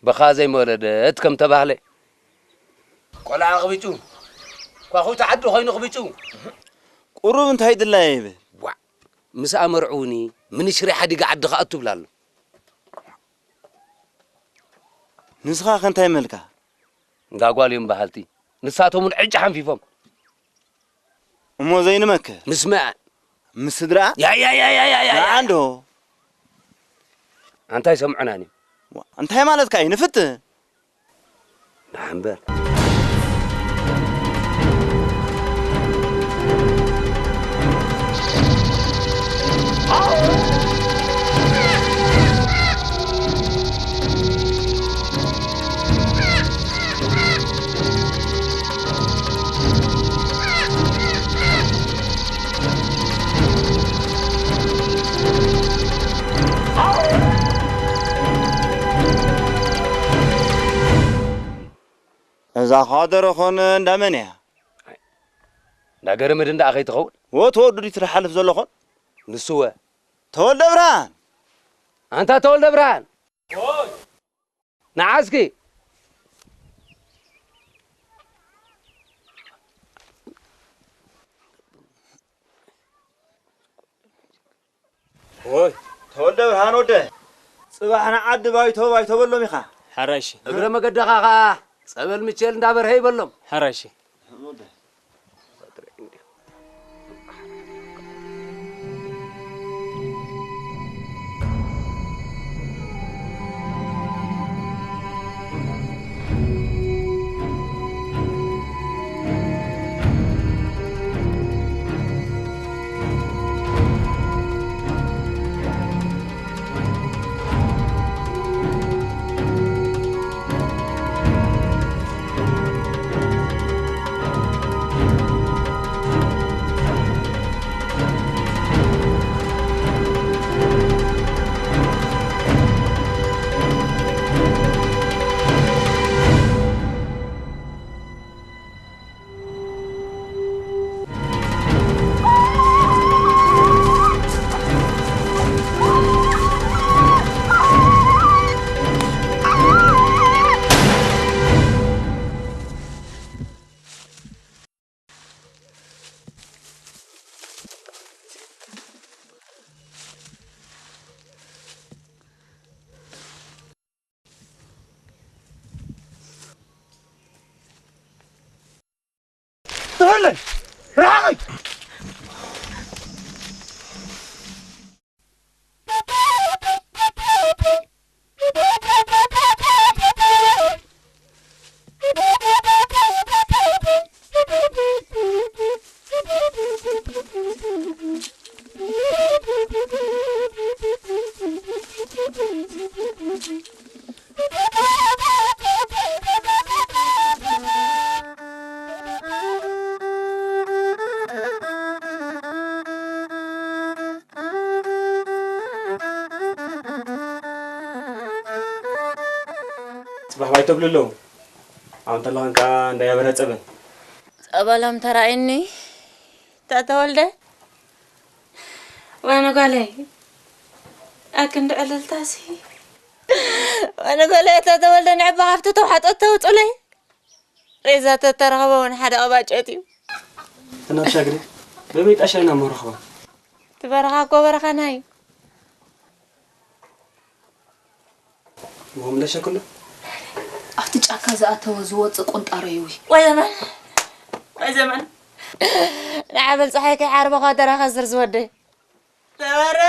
ብኻ ዘይመወለደት ከም ተባህለ። ቆልዓ ኣቕቢጹ፣ ኳኹቲ ዓዲ ኾይኑ ኣቕቢጹ። ቁሩብ እንታይ ድላየ ይብል? ዋዕ፣ ምስ ኣመርዕውኒ፣ ምንሽሪ ሓዲጋ ዓዲ ክኣቱ ብላ ኣሎ። ንስኻ ከ እንታይ መልካ? እንዳ ጓል እዮም በሃልቲ። ንሳቶም እውን ዕጭ ሓንፊፎም። እሞ ዘይንመከ? ምስ መኣን? ምስ ስድራ? ያ፣ ያ፣ ያ። ንዓ እንዶ። ኣንታ ኣይሰምዑናን እዮም። ዋ፣ እንታይ ማለትካ እዩ? ንፍትን። ንዓ እምበር። እዛ ኸኣ ደረኾን እንዳ መን እያ? እንዳ ገረመድ እንዳ ኣኸይ ትኸውን? ወ ተወዱ ድዩ ትሓልፍ ዘሎ ኾን? ንስወ። ተወልደ ብርሃን! ኣንታ ተወልደ ብርሃን! ንዓ እስኪ። ወይ፣ ተወልደ ብርሃን ወደ፣ ጽባሕ ንዓዲ ባይቶ ባይቶ በሎም ኢኻ። ሓራይ እሺ። እግረ መገድኻ ኸኣ ጸበል ምቼል እንዳ በርሀ ይበሎም። ሓራይ እሺ። ትሕለል! ርሓቐይ! ጽባሕ ባይ ተብሉ ኣለዉ። ኣብኡ እንተለኹን ከኣ እንዳያበረ ጸበል። ጸበሎም ተራእዩኒ። ተተወልደ። ወነ ጓለይ። ኣክንዲ ዕልልታሲ። ወነ ጓለይ፣ ተተወልደ ንዕባ ካብቲ ተውሓጦ ተውጹለይ። ሬሳ ተተረኸበ እውን ሓደ ቀባጨት እዩ። እናሻግሪ በበይ ጣሻ ኢና መረኽባ? እቲ በረኻ እኮ በረኻና እዩ። ሞምለሸ ኩሉ ኣብቲ ጫካ ዝኣተወ ዝወፅእ ቁንጣሮ እዩ። ወይ ዘመን፣ ወይ ዘመን። ንዓበል ፀሓይ ከይዓርበ ኳ ደራኸ ዝር ዝወደ። ተበረ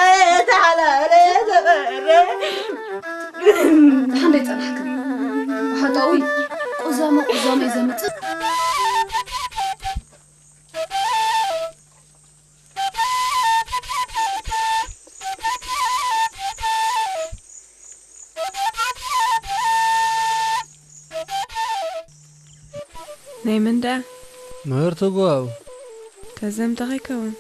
ተሓላለ ተበረ። ደሓን ደይ ጸናሕክን? ብሓጣዊ ቁዛመ ቁዛመ እዩ ዘምጽእ። ናይ መን ደኣ? ምህርቲ ጓው። ከዘምታ ከይከውን።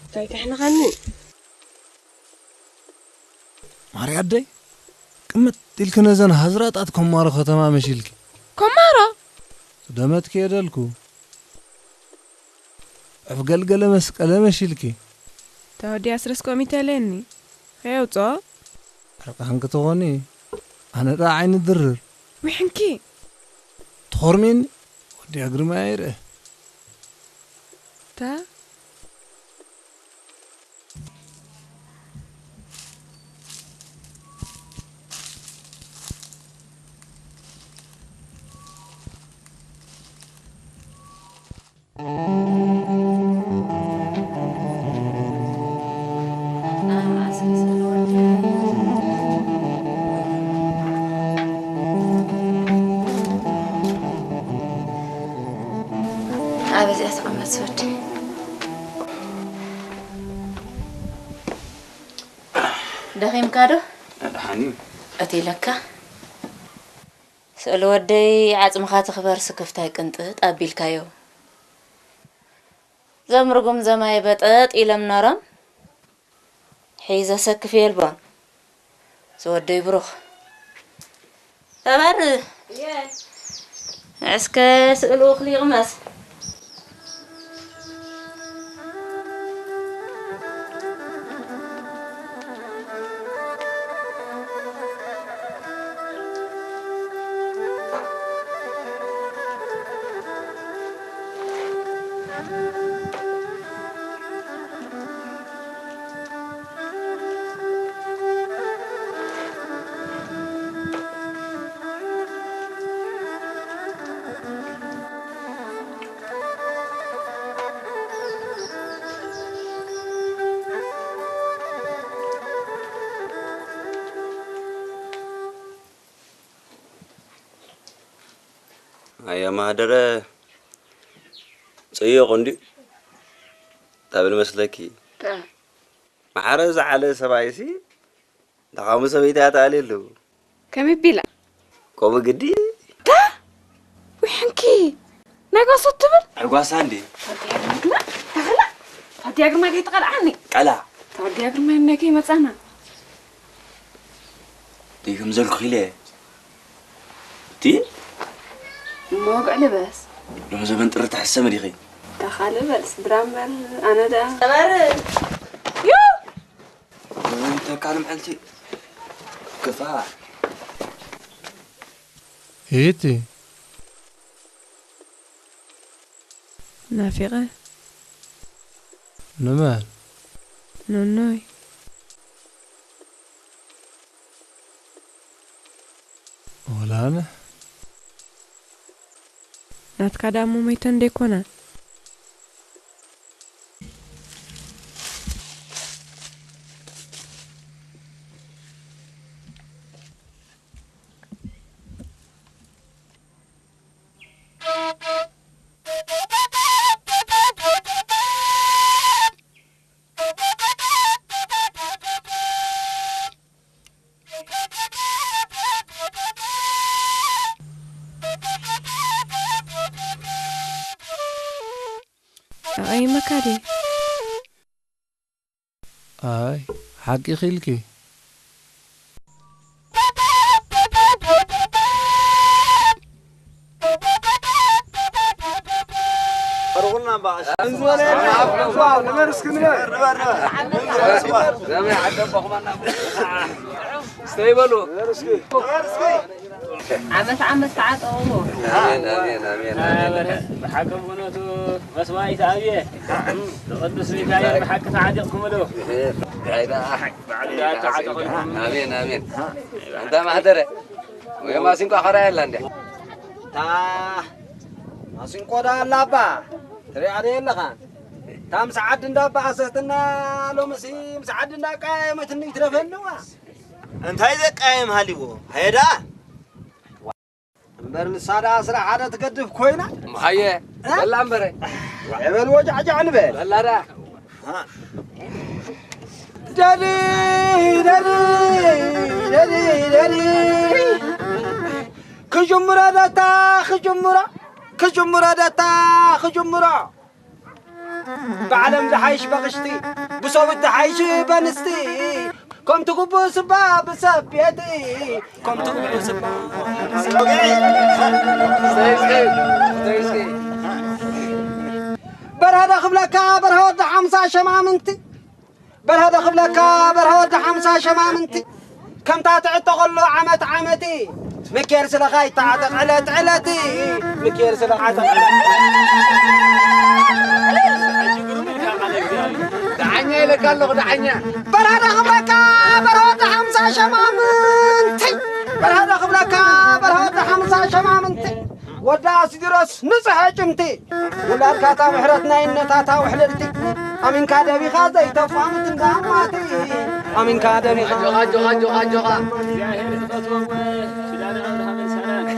እንታይ ተሕንኸኒ? ማርያ ኣደይ፣ ቅምጥ ኢልኪ ነዘን ሃዝራጣት ኮማሮ ከተማ መሺልኪ። ኮማሮ? ደመትኪ የደልኩ። ዕፍ ገልገለ መስቀለ መሺልኪ። ተወዲኣ ስረስ ኮሚተ ለኒ። ከየውፅኦ? ሕርቃንኪ ትኾኒ። ኣነ ደኣ ዓይኒ ድርር። ውሕንኪ። ትኾርሜኒ። ወዲያ ግርማ ይርአ። ታ? ኣብ እዚኣ ተቐመጥ ወዲ። ደኺምካ ዶ? ደሓን እዩ። እቲ ኢለካ ስእሊ ወደይ ዓጽምኻ ትኽበር ስክፍታይ ቅንጥጥ ኣቢልካዮ። ዘም ርጉም ዘማይ በጠጥ ኢሎም ኖሮም ሒዘ ሰክፍ የልቦን። ዝወደይ ብሩኽ። ተባር። እስከ ስእሉ እኽሊ ይቕመስ። ኣየ ማህደረ፣ ጽዩቕ እንድዩ። እንታይ ብል መስለኪ? ታ። ማዕረ ዝዓለ ሰብኣይሲ፣ ደኻሙ ሰበይቲ ኣትኣልየሉ። ከመይ ቢላ? ከምኡ ግዲ። ታ? ውሕንኪ፣ ናይ ጓሶት ትብል? ኣይ ጓሳ እንዴ? ታዲያ ግርማ፣ ተኽላ? ታዲያ ግርማ ከይትቐልዓኒ። ቀላ። ታዲያ ግርማ ናይ ከይመጻና። ደይ ከም ዘልኩ ኢለ። እቲ እሞ ወግዕ ልበስ። ሎሚ ዘበን ጥሪ ተሕሰሚ ዲኺ? ተኻሊ በል ስድራ እምበር ኣነ ደኣ። ተባር። ዩ! እንተ ካልእ መዓልቲ ክፋ። ሂቲ። ናፊቐ። ንመን? ኖኖይ። ወላ ኣነ። ናትካ ደኣ እሞ መይተን ደይኮና? ኣቐይመካ ድየ? ኣይ፣ ሓቂ ኢኺ ኢልኪ። ንበል እስኪ ንበል። ስተይ በሉ። ዓመት ዓመት ተዓጠቑ። ኣሜን ኣሜን ኣሜን ኣሜን። ብሓቂ ብእውነቱ መስዋኢት ኣብየ ብቅዱስ ሚካኤል ብሓቂ ተዓጢቕኩምሉ። ኣሜን ኣሜን። እንታ ማሕደረ ወይ ማሲንኳ ኸራ የላ እንደ እታ ማሲንቆ ዳ ኣላ እባ ትሪኣ ዶ የለኻን? እታ ምስ ዓዲ እንዳበኣሰትና ሎምሲ ምስ ዓዲ እንዳቃየመትኒ ይትረፈንዋ። እንታይ ዘቃየም ሃሊዎ? ሃየዳ እምበር ንሳ ደኣ ስራሕ ሓደ ትገድፍ ኮይና። መሃየ በላ እምበረ ዕበል ወጃዕጃዕ ንበል። በላዳ ደዲ ደዲ ደዲ ደዲ ደዲ ክጅምሮ ደታ ክጅምሮ ክጅምሮ ደታ ክጅምሮ ብዓለም ዝሓይሽ በቕሽቲ ብሰቡት ዝሓይሽ በንስቲ ከምቲ ግቡእ ስባ ብሰብ ቤቲ ከምቲ ግቡእ ስባ በርሀ ዶ ክብለካ በርሀ ወዲ ሓምሳ ሸማምንቲ በርሀ ዶ ክብለካ በርሀ ወዲ ሓምሳ ሸማምንቲ ከምታ ትዕጠቐሉ ዓመት ዓመቲ ምኬር ስለኻ ይተዓጠቕ ዕለት ዕለቲ ምኬር ስለኻ ይተዓጠቕ ዕለት ደዓኛ ኢለካ ኣለኹ ደዓኛ በርሀ ዶ ክብለካ በርሀ ወዲ ሓምሳ ሸማምንቲ በርሀ ዶ ክብለካ በርሀ ወዲ ሓምሳ ሸማምንቲ ወዳ ሲዲሮስ ንጽሕ ዕጭምቲ ውላድካ እታ ምሕረት ናይ እነታታ ውሕልልቲ ኣሚንካ ደቢኻ ዘይተቋምት እንዳማቲ ኣሚንካ ደቢኻ ኣጆኻ ኣጆኻ ኣጆኻ ኣጆኻ እግዚኣብሔር ዝፈትዎም ኪዳነ ኣብርሃምን ሳራን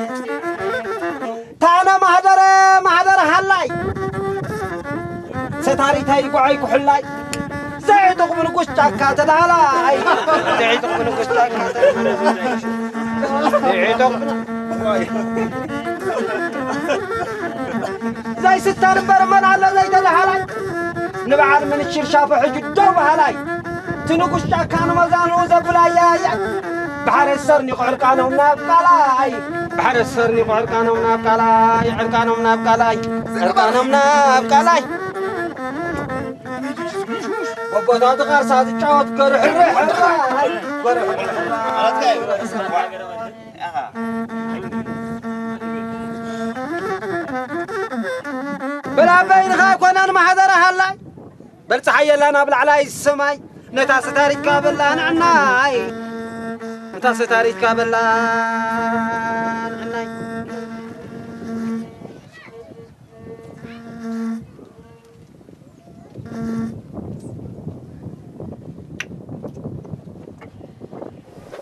ታነ ማህደረ ማህደረ ሃላይ ሰታሪታይ ጉዓይ ኩሕላይ ዘይጥቕሙ ንጉስ ጫካ ተዳላይ ዘይጥቕሙ ንጉስ ጫካ ተዳላይ ዘይጥቕሙ ዘይስተ ንበር መን ኣሎ ዘይተዳሃላይ ንበዓል ምንሽር ሻፎ ሕጂ ደው በሃላይ እቲ ንጉስ ጫካ ንመዛኑ ዘብላያያ ብሓረስ ሰርኒቑ ዕርቃኖም ናብ ቃላይ ብሓረስ ሰርኒቑ ዕርቃኖም ናብ ቃላይ ዕርቃኖም ናብ ቃላይ ዕርቃኖም ናብ ቃላይ ወቦታቱ ቃርሳ ዝጫወት ገርሕርሕ ገርሕርሕ በላበይንኻ ኣይኮነን ማሕደረ ሃላይ በል ፀሓይ የላ ናብ ላዕላይ ሰማይ ነታ ሰታሪካ በላ ንዕናይ ነታ ሰታሪካ በላ ንዕናይ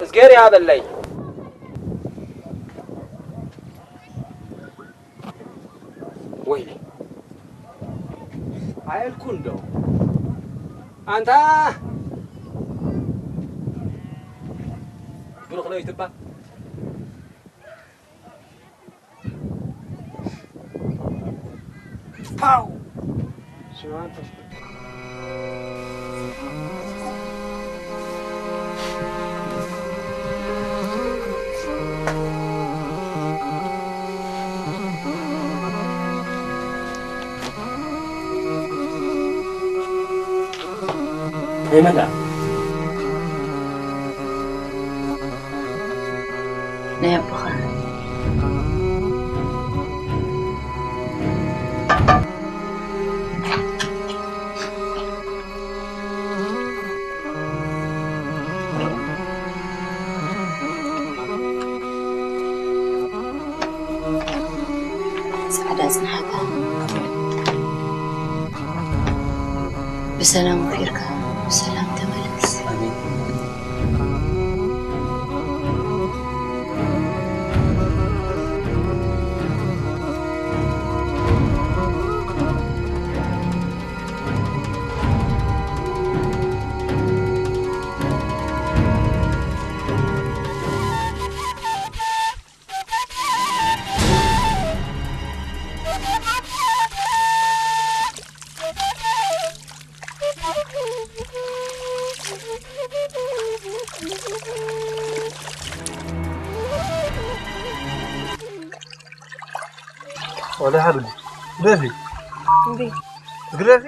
እዝጌር ያበለይ ወይኔ ኣየልኩ እንዶ ኣንታ ብሩኽ ነው ይትባል ፓው ናይ መን ደኣ? ናይ ኣቦኻ ጻዕዳ ጽንሓታ ብሰላም ወፊርካ ብሰላም ተመለስ። Olha, Harun. David. David. ትግረፊ?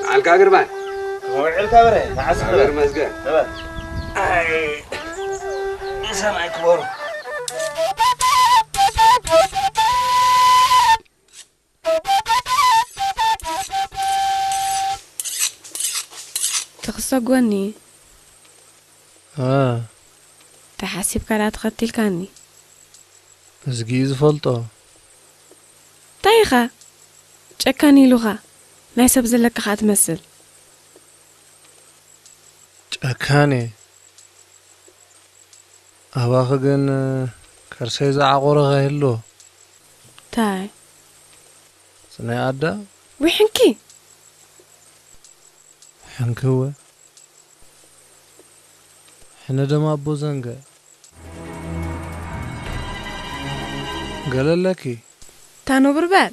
መዓልካ ግርማይ። ከመይ ውዒልካ በረ? መዓስ ክበር? ክበር መስገን። ክበር። ኣይ፣ ሰማይ ክበሩ። ትኽሰጎኒ። እ። ተሓሲብካ ዳ ተኸቲልካኒ። እዝጊ እዩ ዝፈልጦ። እንታይ ኢኻ? ጨካን ኢሉኻ። ናይ ሰብ ዘለካ ኸኣ ትመስል። ጨካን እየ። ኣባኺ ግን ከርሰይ ዝዓቆረ ከይህሉ። እንታይ? ስናይ ኣዳ? ወይ ሕንኪ? ሕንኪ እወ። ሕነ ደማ ኣቦ ዘንገ። ገለ ኣለኪ? ታኖ ብርበር።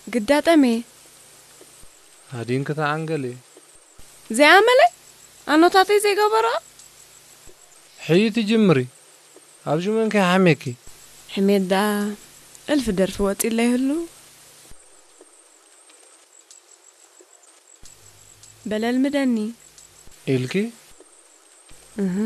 ግዳጠሜ። ሃዲንኪ ተዓንገሊ። ዘይኣመለ? ኣኖታተይ ዘይገበሮ? ሕይት ጅምሪ። ኣብ ሹመን ከይሓሜኪ። ሕሜት ደኣ እልፊ ደርፊ ወጺለይ ህሉ። በለልምደኒ። ኢልኪ? እህ።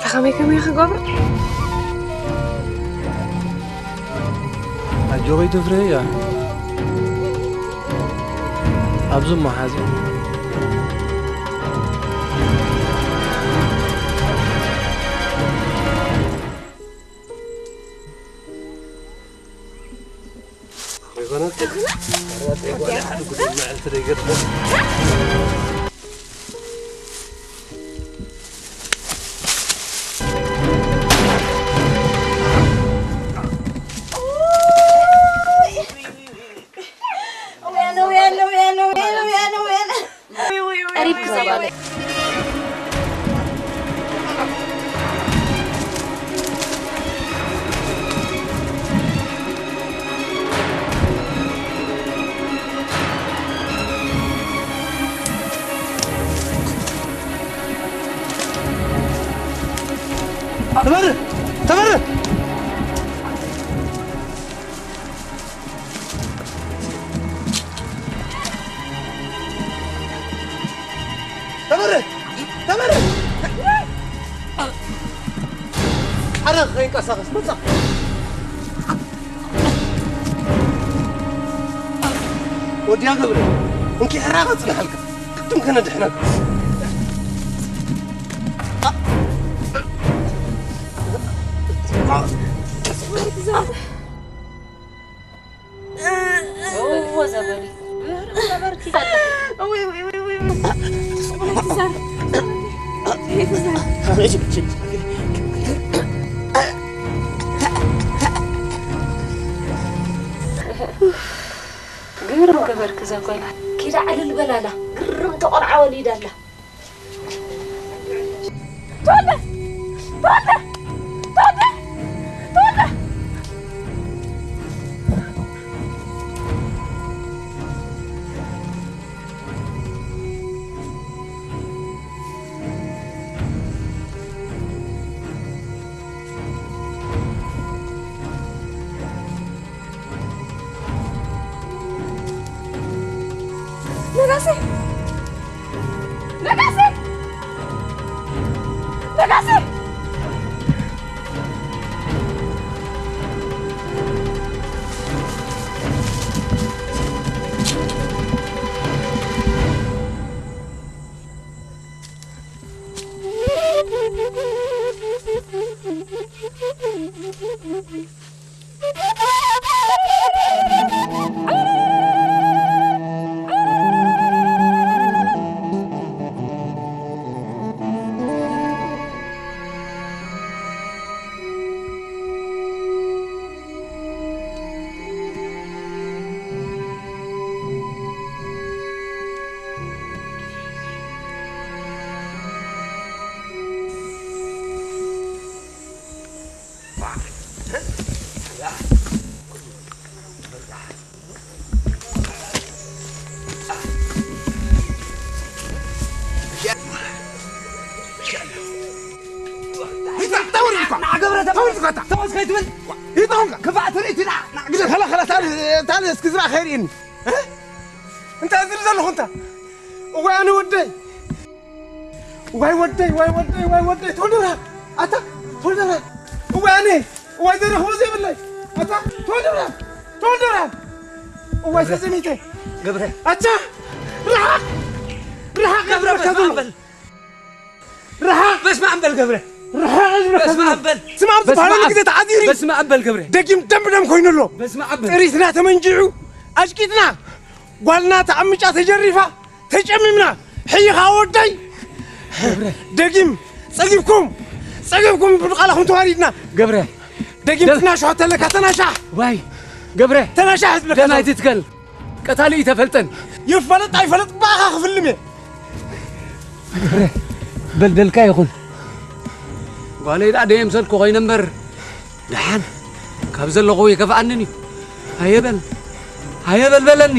ከመይ ከመይ ክገብር? ኣጆኺ ትፍርህያ። ኣብዚ እሞ ሓዚ። ኣይኮነን። ኣርባዕተ ጓል ሓደ ጉዳይ መዓልቲ ደይገድፎ። ቀሪብ ክዛባለ። ተመረ! ተመረ! ተመረ! ተመረ! ኣረ ከይንቀሳቐስ መጻ። ወዲያ ገብረ፣ እንኪ ሕራቕ ጽንሓልካ። ቅድም ከነድሕነካ። እዎ ዘበሪ። ዘበርኪ ዘለ። ግርም ገበርክ እዛ ጓል። ኪዳ ዕልል በላላ። ግርም ተቆልዓ ወሊዳላ። ተወልደ! ተወልደ! ተወልደ! ተወልደ! ነጋሲ! ነጋሲ! ነጋሲ! እንታይ ዝሪ ዘለኹ እንታ? እዋይ ኣነ ወደይ! ዋይ ወደይ፣ ዋይ ወደይ፣ ዋይ ወደይ፣ ተወልደ ብርሃን! ኣታ ተወልደ ብርሃን! እዋይ ኣነ! እዋይ ዘረኽቦ ዘይብለይ! ኣታ ተወልደ ብርሃን! ተወልደ ብርሃን! እዋይ ሰዘሚተ! ገብረ! ኣታ! ርሓቕ! ርሓቕ! ገብረ፣ በስመ ኣብ በል! ርሓቕ! በስመ ኣብ በል ገብረ! ርሓቕ! በስመ ኣብ በል! ስማም ዝበሃለሉ ግዜ ተዓዚሩ! በስመ ኣብ በል ገብረ! ደጊም ደም ብደም ኮይኑ ኣሎ! በስመ ኣብ በል! ጥሪትና ተመንጂዑ! ኣሽቂጥና! ጓልና ተዓሚጫ ተጀሪፋ! ተጨሚምና ሕይኻ ወደይ። ደጊም ጸጊብኩም ጸጊብኩም ብቃላኹም ተዋሪድና። ገብረ ደጊም ደም- ትናሻ ተለካ ተናሻ። ዋይ ገብረ ተናሻ ህዝቢ ደም ኣይትትከል። ቀታሊ ይተፈልጠን። ይፈለጥ ኣይፈለጥ ባኻ ክፍልም እየ። ገብረ በልበልካ ይኹን። ጓለይ ደኣ ደየምሰልኩ ኮይነ እምበር ደሓን ካብ ዘለኹ ይከፍኣንን እዩ። ሃየ በል፣ ሃየ በል በለኒ።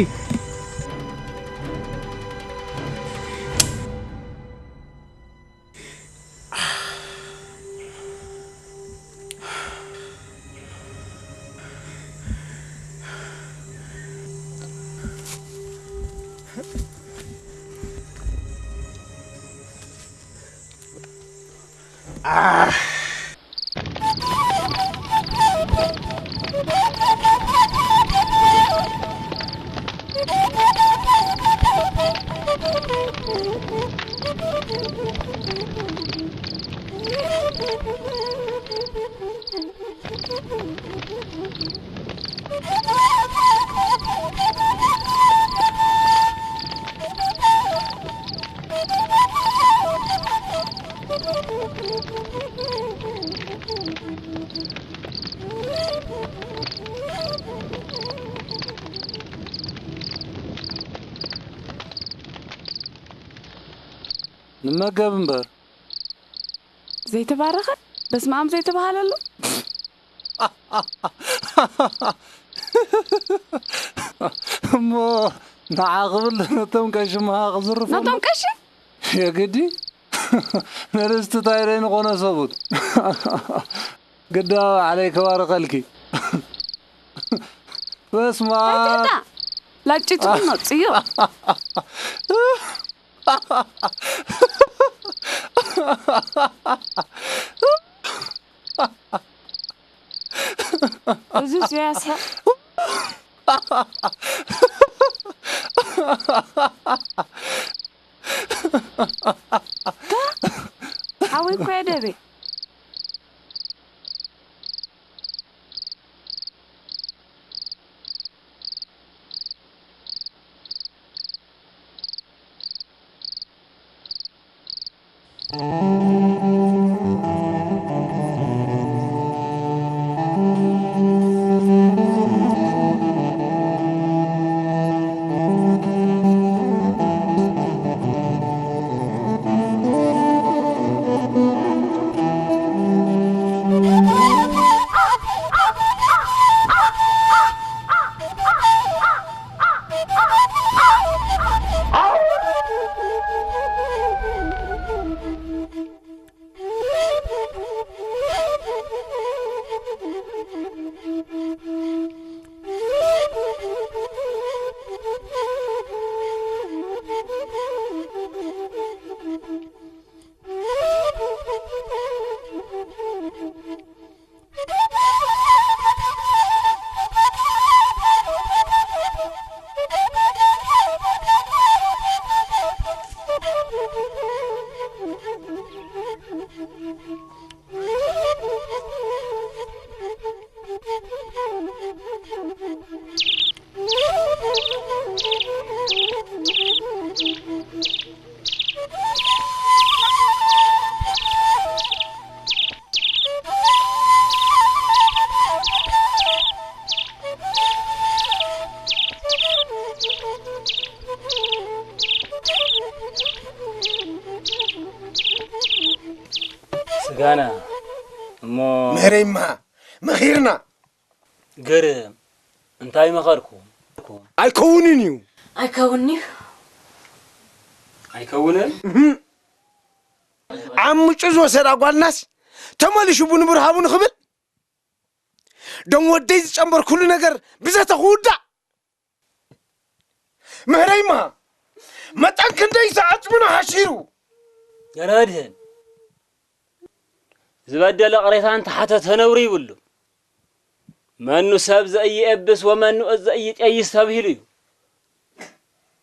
ንመገብ እምበር። ዘይተባረኸ በስመ ኣብ ዘይተባሃለሉ። እሞ ንዓ ክብል ነቶም ቀሺ ምሃቕ ዝርፎም? ነቶም ቀሺ? የግዲ። ነርስቲ ታይ ደይ ንኾነ ሰቡት። ግዳ ባዕለይ ከባርኸልኪ። በስመ ኣብ። ኣይትሕታ። ላጭት ምን መጽዮ? እዙስ የስሕቕ። ታ ሓወይ እኮ እየ ደቤ። ዛና እሞ ምህረይማ መኺርና። ግርም እንታይ መኸርኩ? ኣይከውንን እዩ። ኣይከውንዩ። ኣይከውንን? እህም። ዓምጩ ዝወሰዳ ጓልናስ ተመሊሹ ብንቡር ሃቡ ንኽብል ደም ወደይ ዝጨንበርኩሉ ነገር ብዘተ ክውዳእ ምህረይማ መጠን ክንደይ ዝዓጽምኖ ሃሺሩ። ገረድህን ዝበደለ ቅሬታ እንተሓተተ ነውሪ ይብሉ። መኑ ሰብ ዘኢየብስ ወመኑ እዝ ዘኢይጠይስ ተብሂሉ እዩ።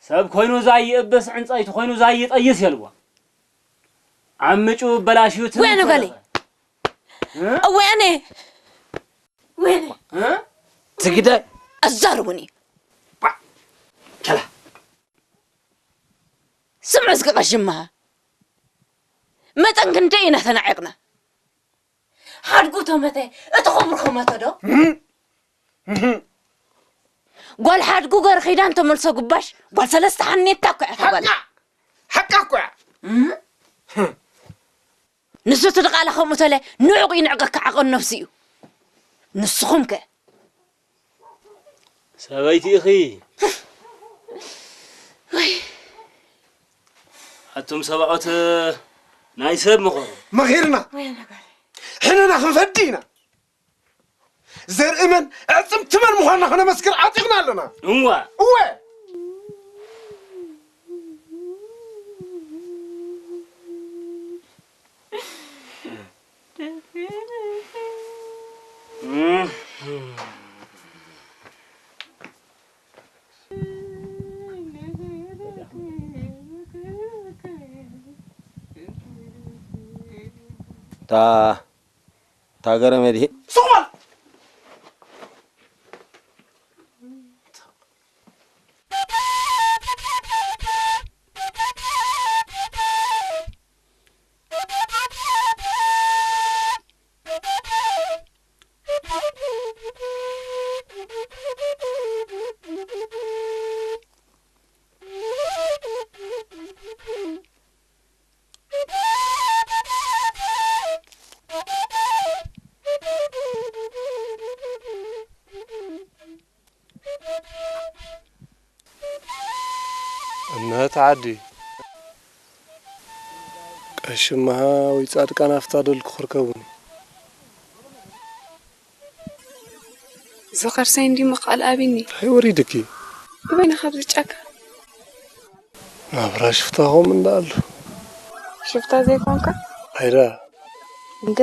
ሰብ ኮይኑ ዛይእብስ ዕንፀይቲ ኮይኑ ዛይጠይስ የልዋ። ዓምጩ በላሽዩ ትም ወያነ ጓለይ። ተረፈ። እ? ወያነ። ወያነ። እ? ትግደ። ኣዛርቡኒ። ባ። ቸላ። ስምዑ እስኪ ቀሽማ። መጠን ክንደይ ኢና ተናዒቕና። ሓድጉ ተመተ፣ እቲ ክቡር ከመተ ዶ? እህ፣ እህ። ጓል ሓድጉ ገር ኺዳን ተመልሶ ጉባሽ፣ ጓል ሰለስተ ሓኔታ እኮ እያ እታ ጓል። ሓቃ፣ ሓቃ እኮ እያ። እህ። ንሱ እቲ ድቓላ ከምኡ ተለ፣ ንዕቑ ይንዕቀካ ዓቐን ነብሱ እዩ። ንስኹም ከ? ሰበይቲ ኢኺ። ወይ። ኣቱም ሰብኣት ናይ ሰብ ምኸሩ። መኺርና። ወይ ነገር። ሕንና ክንፈዲ ኢና። ዘርኢ መን ኣዕጽምቲ መን ምዃንና ከነመስክር ዓጢቕና ኣለና። እዋ። እወ። እታ እታ ገረመ ድሂ? ስቕ በል! እነሆ እቲ ዓዲ። ቀሺ እመሃ ወይ ጻድቃን ኣፍታ ደልኩ ክርከቡኒ። ዝኸርሰይ እንዲ ምኽኣል ኣቢኒ። እንታይ ወሪድኪ? በይንኻ ኣብዚ ጫካ። ናብራ ሽፍታ ኸም እንዳ ኣሎ። ሽፍታ ዘይኮንካ? ኣይዳ። እንደ?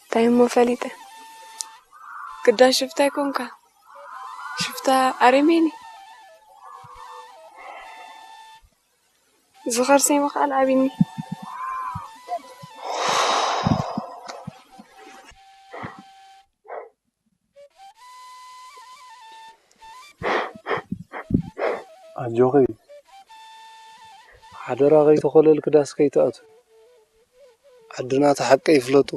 እንታይ እሞ ፈሊጠ? ግዳ ሽፍታ ኣይኮንካ። ሽፍታ ኣረሜኒ። ዝኸርሰይ ምኽኣል ኣቢኒ። ኣጆኺ፣ ሓደራ ከይተኾለልኪ ዳስ ከይትኣትዊ። ዓድና እቲ ሓቂ ይፍለጡ።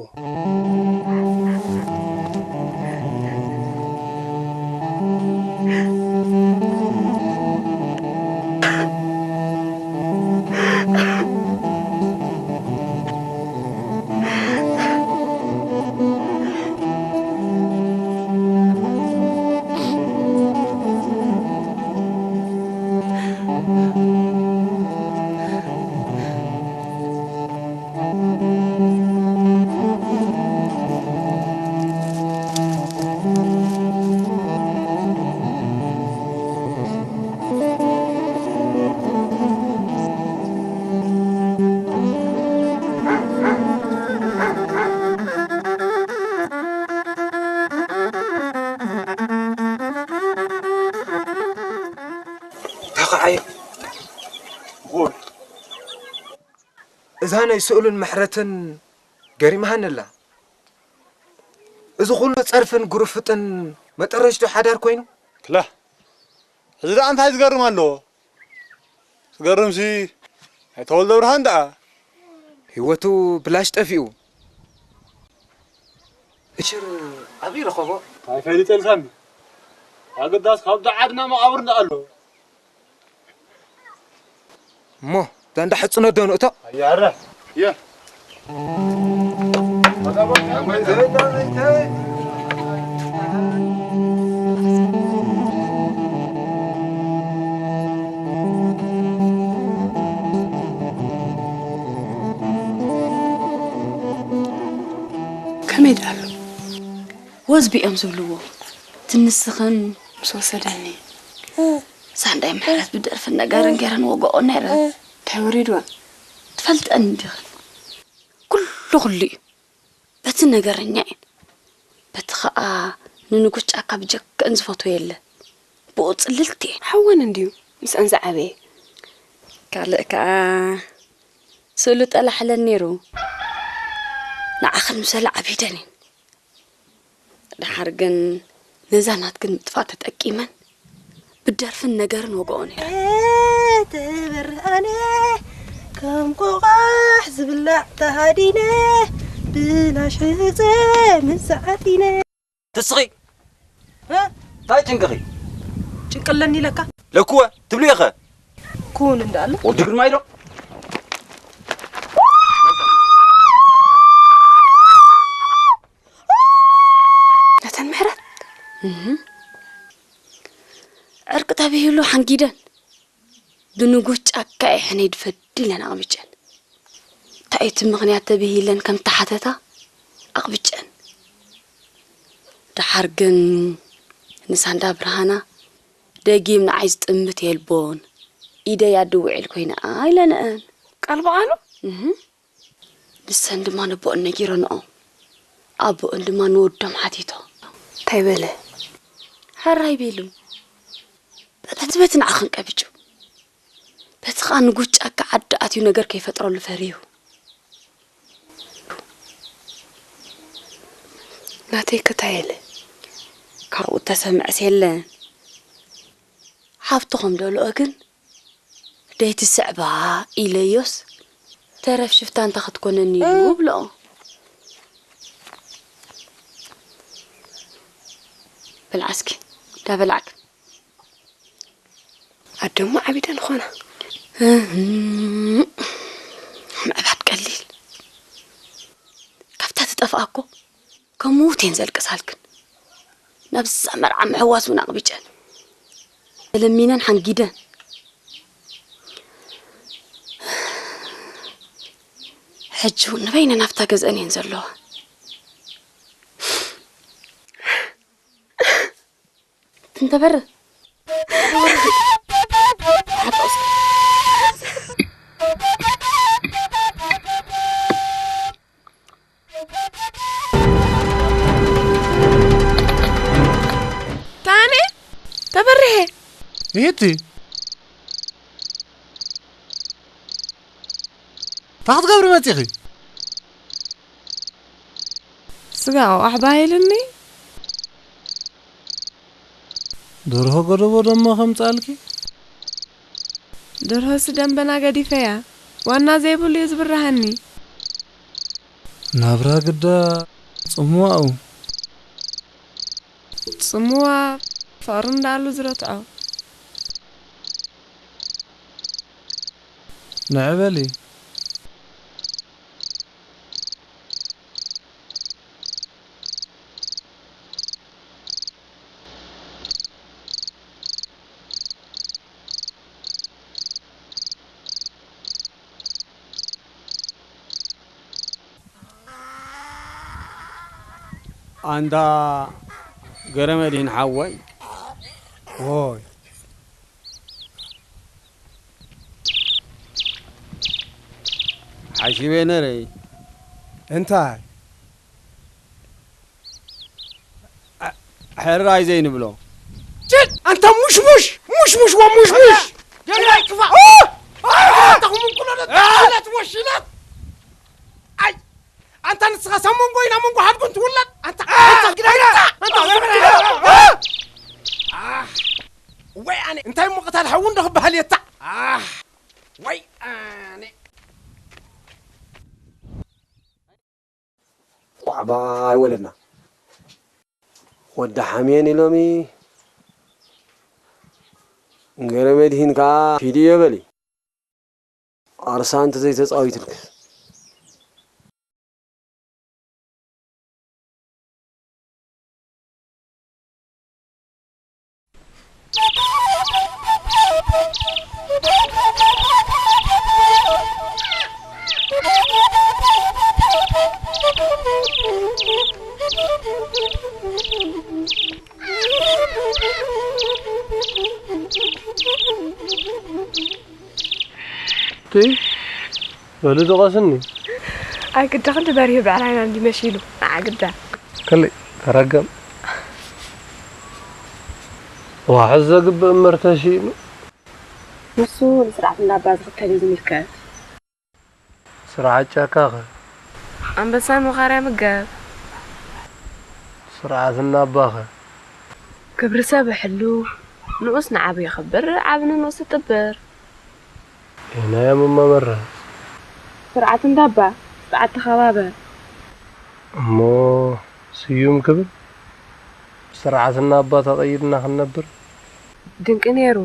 ተኸዓየ። ጉድ። እዛ ናይ ስእሉን ምሕረትን ገሪምሃኒ ኣላ። እዚ ኩሉ ጸርፍን ግሩፍጥን መጠረሽቱ ሓዳር ኮይኑ? ክላ፣ እዚ ደኣ እንታይ ዝገርም ኣለዎ? ዝገርምሲ ናይ ተወልደ ብርሃን ደኣ። ህይወቱ ብላሽ ጠፊኡ። እሽር ኣበይ ረኸቦ? ኣይፈልጥን ሳሚ። ኣገዳስ ካብ ደዓድና መቓብር እንዳ ኣሎ። እሞ እዛ እንዳ ሕጽኖ ዶ ንእቶ? ኣያረ። እየ። ከመይ ደኣሉ? ወዝቢ እዮም ዝብልዎ። ትንስኽን ምስ ወሰደኒ። ሳንዳይ ምሕረት ብደርፍን ነገርን ገይረን ወግኦ ነይረን። እንታይ ወሪድወን? ትፈልጠን እንዲኽን። ኩሉ ኩሉ እዩ። በቲ ነገረኛ እየን። በቲ ኸኣ ንንጉስ ጫካ ብጀክአን ዝፈትዎ የለ። ብኡ ጽልልቲ እየን። ሓወን እንድዩ ምስአን ዝዓበየ። ካልእ ከኣ ስእሉ ጠላሕለን ነይሩ። ንዓኽን ምሰለ ዓቢደን እየን። ደሓር ግን ነዛ ናትክን ምጥፋእ ተጠቂመን ብደርፍን ነገርን ወግኦ ነይረን። ተበርህ ኣነ ከም ቆቓሕ ዝብላዕ ተሃዲነ ብላሽ ሕፀ ምሰዓቲነ። ትስኺ? እ? እንታይ ጭንቅኺ? ጭንቂ ኣለኒ ኢለካ? ለኩወ ትብልዮ ኸ? ኩን እንዳለ። ወዲ ግርማይ ዶ? ነተን ምሕረት? እህ። ዕርቂ ተባሂሉ ሓንጊደን። ብንጉስ ጫካ እየ ሕነይ ድፈዲ ኢለን ኣቕቢጨን። እንታይ እቲ ምኽንያት ተባሂለን ከም ተሓተታ ኣቕቢጨን። ደሓር ግን ንሳንዳ ብርሃና ደጊም ንዓይ ዝጥምት የልቦን፣ ኢደይ ኣድውዒል ኮይና ኢለንአን። ቃል ብቓሉ? እህ። ንሰን ድማ ነቦአን ነጊረንኦ። ኣቦአን ድማ ንወዶም ሓቲቶ። እንታይ በለ? ሕራይ ቢሉ። በቲ በቲ ንዓኽን ቀቢጩ። በቲ ኸኣ ንጉስ ጫካ ዓዲ ኣትዩ ነገር ከይፈጥረሉ ፈሪሁ። ናተይ ክታይ ኢለ? ካብኡ እተሰምዐስ የለን። ሓፍትኹም ደልኦ ግን ደይትስዕባ ኢለዮስ፣ ተረፍ ሽፍታ እንተ ኸትኮነኒ ኢሉ ብልኦ። ብልዓ እስኪ፣ ዳበላዕክ። ኣደሞ ዓቢደን ኾና። እህም፣ ምዕባድ ቀሊል። ካብታ ትጠፍኣ እኮ ከም ምዉት እየን ዘልቅሳልክን። ናብዛ መርዓ ምሕዋስ እውን ኣቕቢጨን። ተለሚነን ሓንጊደን። ሕጂ እውን ንበይነን ኣብታ ገዝአን እየን ዘለዋ። ትንተበረ። ታኔ ተበርሄ። ይህቲ እንታይ ክትገብሪ መጺኺ? ስጋ ኣውዓሕ ባሂልኒ። ደርሆ ገደቦ ደሞ ከምጻልኪ? ደርሆሲ ደንበና ገዲፈያ። ዋና ዘይብሉ እዩ ዝብርሃኒ። ናብራ ግዳ ጽምዋ እዩ። ጽምዋ ፍቕሪ እንዳኣሉ ዝረትዖ። ንዕ በሊ። ኣንታ ገረመድህን ሓወይ። ዎይ። ሓሺበ ነረይ። እንታይ? አ-፣ ሕራይ ዘይንብሎ። ጭድ! ኣንታ ሙሽሙሽ! ሙሽሙሽ ወሙሽሙሽ! ገላይ ክፋ! ኦ! ኣታ ኩምንኩሎ ዶ አ! ተሽለት ወሽለት! ኣይ! ኣንታ ንስኻ ሳብ መንጎ ኢና መንጎ ሓድጉን ትውለድ! ኣንታ! አ! ኣንታ! ግዳ! ግዳ! ኣንታ! ኣንታ! አ! ኣህ! ወይ ኣነ! እንታይ እሞ ቅታል ሓዊ እንዶ ክበሃል እየ እታ! ኣህ! ወይ ኣነ! ቋዕባይ ወለድና። ወዲ ሓምየን ኢሎሚ፣ ገረመድሂን ከኣ ኪዲ እዮ በሊ። ኣርሳ እንተዘይተጻዊትልኪ። ትይ በሉ ድቐስኒ። ኣይ ግዳ ክንዲ በሪሁ ብዕራይና እንዲ መሲሉ። ንዓ ግዳ። ከለይ ተረገም። ዋሕስ ዘግብእ እምበር ተሽኢኑ። ንሱ ንስርዓት እንዳባ ዝኽተል እዩ ዝምልከት። ስርዓት ጫካኸ? ኣንበሳን መኻርያ ምገብ። ስርዓት እናባኸ? ክብሪ ሰብ ይሕሉ፣ ንኡስ ንዓቢ የኽብር፣ ዓቢ ንንኡስ ይጥብር። ኢናዮም እሞ መረ። ስርዓት እንዳባ፣ ስርዓት ተኸባበር። እሞ ስዩም ክብል፣ ስርዓት እናባ ተቐይድና ክንነብር። ድንቂ ነይሩ።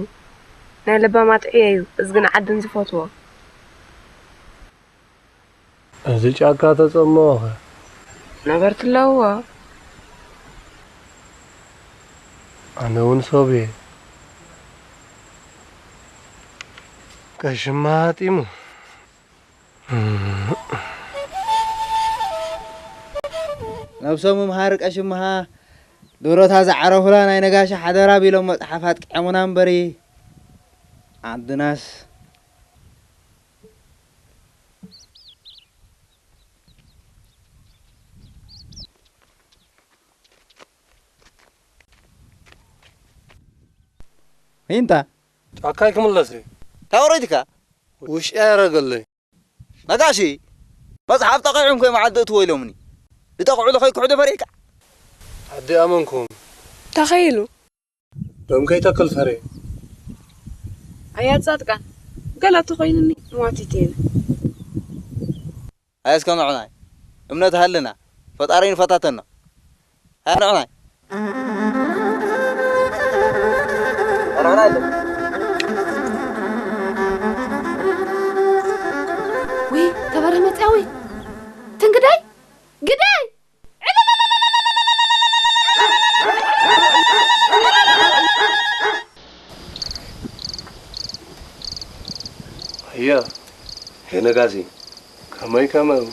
ናይ ለባማት ዕዮ እዩ፣ እዝግን ዓድን ዝፈትዎ። እዚ ጫካ ተጸምኦኸ? ነበርቲ ኣለውዎ። ኣነ እውን ሰብ እየ። ቀሽማ ሃጢሙ። ነብሶም ምምሃር ቀሽምሃ ድሮታ ዝዓረፉላ ናይ ነጋሽ ሓደራ ቢሎም መጽሓፍ ኣጥቂዖሙና እምበሪ ዓድናስ ዊንታ ጫካይ ክምለስ እዩ። እንታይ ወረድካ? ውሽጢ ኣየረገለይ። ነጋሺ፣ መጽሓፍ ጠቂዖም ከይ መዓዲ እትዎ ኢሎምኒ። ዝጠቕዑ ለኸይ ክሕዶ ፈሪሕካ? ኣዲ ኣመንኩም። ተኸይሉ። ደም ከይተክል ፈርየ። ኣያ ጻድቃን፣ ገለ ተኾይኑኒ ሞቲት እየ። ኣያ እስከ ንዑናይ፣ እምነት ሃልና፣ ፈጣሪ ንፈታተኖ። ኣያ ንዑናይ። ንዑናይ። ውይ፣ ተበረ መጽያ ውይ። ትንግዳይ፣ ግዳይ። ኣያ፣ ሄ ነጋሲ። ከመይ ከመይ?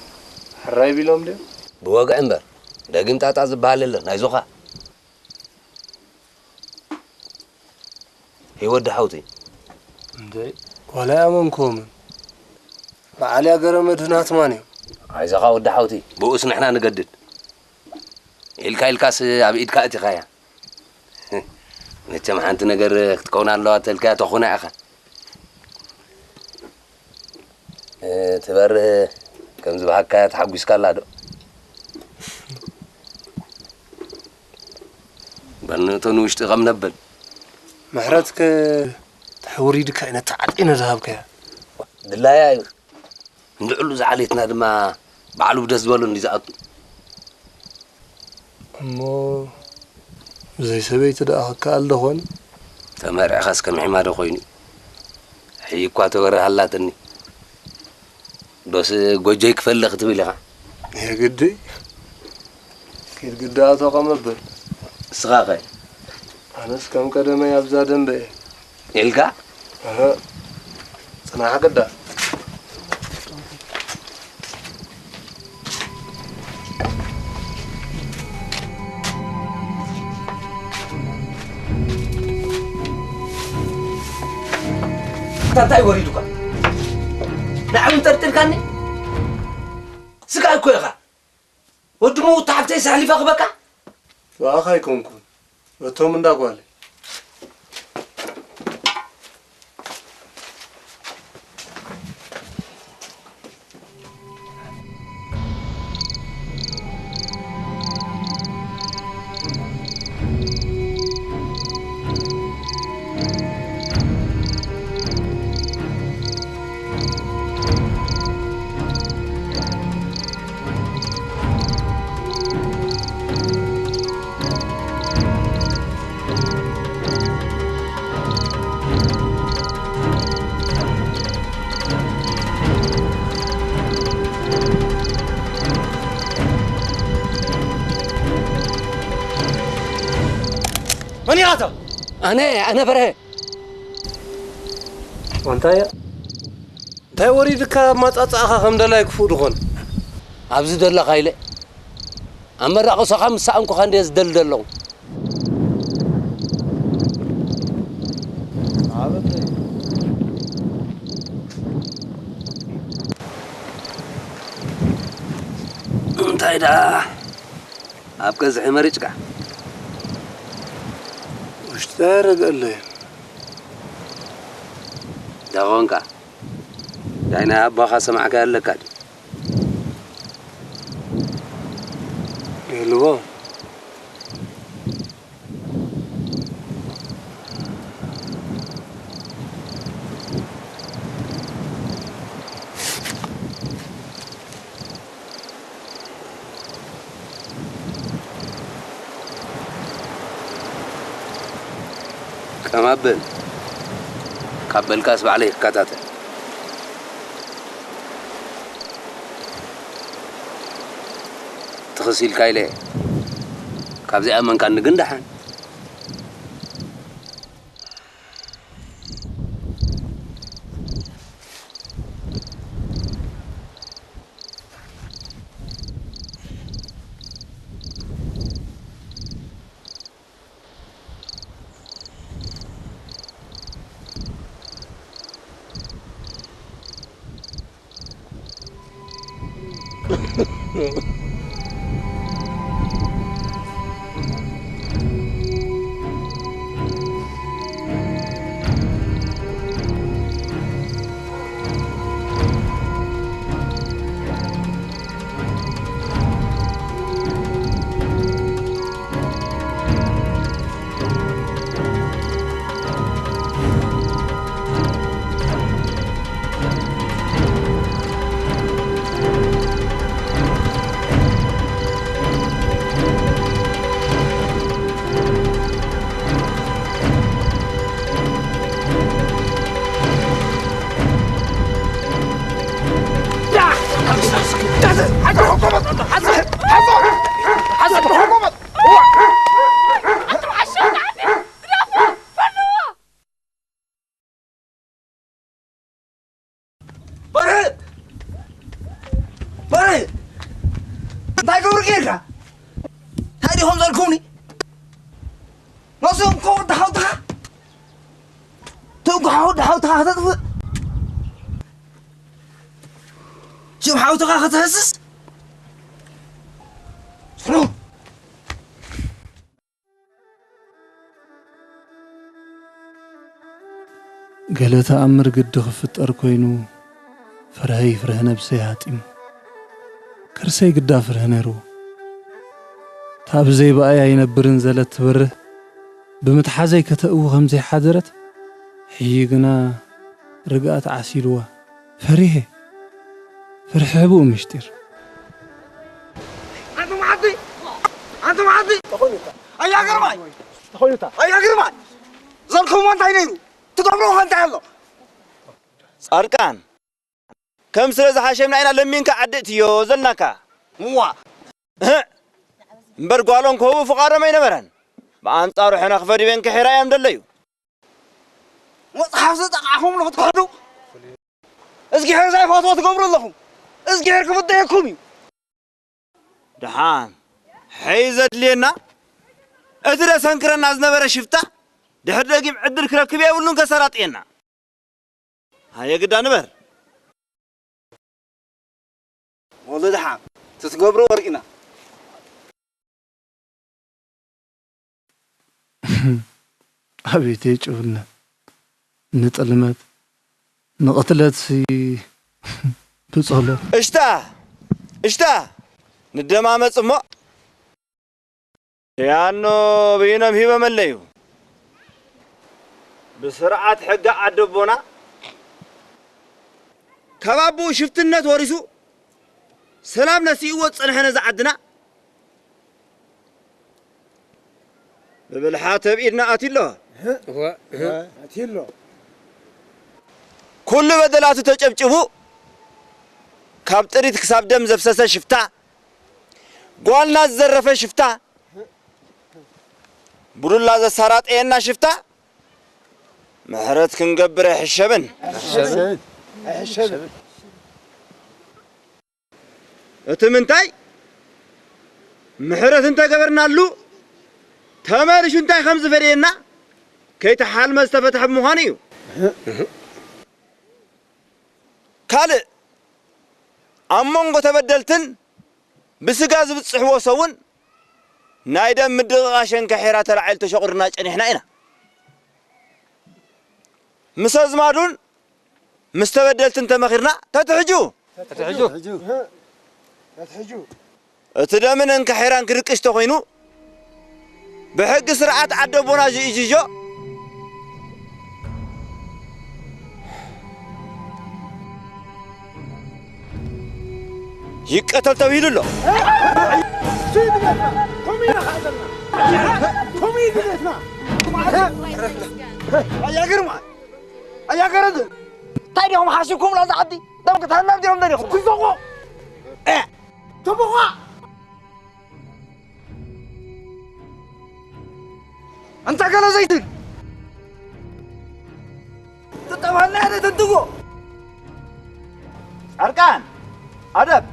ሕራይ ቢሎም ድዮም? ብወግዒ እምበር፣ ደጊም ጣጣ ዝበሃል የለን፣ ኣይዞኻ። ሄ ወዲ ሓውቲ። እንዴ፣ ዋላ ኣይኣመንኩዎምን። በዓል ያገረ መድህን ሃትማን እዮም። ኣይዞኻ ወዲ ሓውቲ፣ ብኡስ ንሕና ንገድድ። ኢልካ ኢልካስ ኣብ ኢድካ ኣእቲኻያ። መቸም ሓንቲ ነገር ክትከውን ኣለዋ ተልካያ ተኾና ኢኻ። እ፣ ትበርህ ከም ዝበሃካያ ተሓጒስካ ኣላ ዶ? በል ንእቶ ንውሽጢ ከም ነብል። ምሕረትከ ተሕውሪድካ እዩ ነቲ ዓጢነ ዝሃብካያ። ድላያ እዩ። እንድዕሉ ዝዓሌትና ድማ ባዕሉ ብደስ ዝበሎ እንዲ ዝኣቱ። እሞ ብዘይ ሰበይቲ ደኣ ክከኣል ዶ ኾን? ተመርዕኻስ ከም ሒማ ዶ ኮይኑ? ሕይ እኳ ተበርህ ኣላትኒ። ዶስ ጎጆይ ክፈልእ ክትብል ኢኻ? የግዲ። ኪድ ግዳ ኣቶ ቀመበል። እስኻ ኸ? ኣነስ ከም ቀደመይ ኣብዛ ደንበ እየ። ኢልካ? እህ። ጽናሕ ግዳ። እንታይ ወሪዱካ? ንዓይ ጠርጢርካኒ? ስጋ እኮ ኢኻ። ወዲ ምውት ሓፍተይ ሳሕሊፈ ክበካ? ብኣኻ ኣይኮንኩን። በቶም እንዳ ጓል። መን ኢኻ ኣታ? ኣነ፣ ኣነ በርሀ። ኣንታ እያ። እንታይ ወሪድካ ኣብ ማጻጻእኻ ከም ደላይ ክፉእ ድኾን? ኣብዚ ደለኻ ኢለ። ኣብ መራቕሶኻ ምስ ሰኣንኩኻ እንድየ ዝደሊ ዘለኹ። እዳ ኣብ ቀዝሒ መሪጭካ ውሽጢ ያረገለይ ዳኾንካ ዳይና ኣባኻ ሰማዕካ ኣለካ ድዩ? የልቦ ቀማበል ካብ በልካስ ባዕለይ ክከታተል። ትኽስ ኢልካ ኢለ እየ። ካብዚኣ መንካኒ ግን ደሓን። በርህ! በርህ! እንታይ ገብሩ ጌርካ? እንታይ ዲኹም ዘልኩምኒ? ነብሶም እኮ ወዲ ሓውትኻ ትእጉሓ ወዲ ሓውትኻ ከተጥፍእ ሽም ሓውትኻ ከተህስስ ስሩ ገለ ተኣምር ግዲ ክፍጠር ኮይኑ፣ ፍርሀይ ፍርሀ ነብሰይ ሃጢሙ። ከርሰይ ግዳ ፍርሀ ነይርዎ። እታ ብዘይ ብኣይ ኣይነብርን ዘለት ትበርህ፣ ብምትሓዘይ ከተእዊ ከም ዘይሓደረት፣ ሕጂ ግና ርግኣት ዓሲልዋ። ፈሪሀ። ፍርሒ ሕቡእ ምሽጢር። ኣንቱም ዓዲ! ኣንቱም ዓዲ! ተኾይኑታ። ኣያ ግርማይ! ተኾይኑታ። ኣያ ግርማይ! ዘልኩምዎ እንታይ ነይሩ? ትገብርዎ እንታይ ኣሎ? ጻድቃን፣ ከም ስለ ዝሓሸምና ኢና ለሚንካ ዓዲ እትዮ ዘልናካ። እዋ። እህ! እምበር ጓሎም ክህቡ ፍቓዶም ኣይነበረን። ብኣንጻሩ ሕነ ክፈድቤን ክሒራ እዮም ደለዩ። መጽሓፍ ዝጠቕዓኹምሉ ክትክሕዱ፣ እዝጊሄር ዘይፈትዎ ትገብሩ ኣለኹም። እዝጊሄር ክፍደየኩም እዩ። ደሓን፣ ሐይ ዘድልየና፣ እቲ ደሰንክረና ዝነበረ ሽፍታ፣ ድሕሪ ደጊም ዕድል ክረክብ የብሉን ከሰራጥየና። ሃየ ግዳ ንበር። ወለድኻ ትትገብሮ ወርኢና። ኣቤት ጭውነት፣ ንጥልመት፣ ንቕትለትሲ ብጸሎት። እሽታ፣ እሽታ፣ ንደማመጽ እሞ። ያኖ ብይኖም ሂቦመለዩ። ብስርዓት ሕጊ ዓደቦና ካብ ኣቦኡ ሽፍትነት ወሪሱ ሰላም ነሲእዎ ዝጸንሐ ነዚ ዓድና ብብልሓት ኣብ ኢድና ኣትዩ ኣሎ። እወ፣ እህ። ኣትዩ ኣሎ። ኩሉ በደላቱ ተጨብጭቡ ካብ ጥሪት ክሳብ ደም ዘፍሰሰ ሽፍታ ጓልና ዝዘረፈ ሽፍታ፣ ብዱላ ዘሳራጠየና ሽፍታ፣ ምሕረት ክንገብር ኣይሕሸብን። ኣይሕሸብን። ኣይሕሸብን። እቲ ምንታይ፣ ምሕረት እንተገበርናሉ፣ ተመሊሹ እንታይ ከም ዝፈደየና፣ ከይተሓልመ ዝተፈትሐ ብምዃኑ እዩ። ካልእ፣ ኣብ መንጎ ተበደልትን ብስጋ ዝብጽሕዎ ሰውን ናይ ደም ምድቕቓሽ እንካሒራ ተላዒሉ ተሸቑርና ጸኒሕና ኢና። ምስ ኣዝማዱን ምስ ተበደልትን ተመኺርና ተትሕጁ። ተትሕጁ። እቲ ደምን እንካሒራን ክድቅሽ ተኾይኑ ብሕጊ ስርዓት ዓደቦና ዝእዝዞ ይቀተል ተብሂሉ ኣሎ። ኣያ ግርማ፣ ኣያ ገረድ፣ እንታይ ዲኹም ሓሲብኩም ላዛ ዓዲ? ደም ክትሃና ዲኹም ደሊኹም? ትቦቆ! እ! ትቦቆ! ኣንታ ገለ ዘይትብል። ትጠባና ያለ ተንትጎ። ጻድቃን፣ ኣደብ።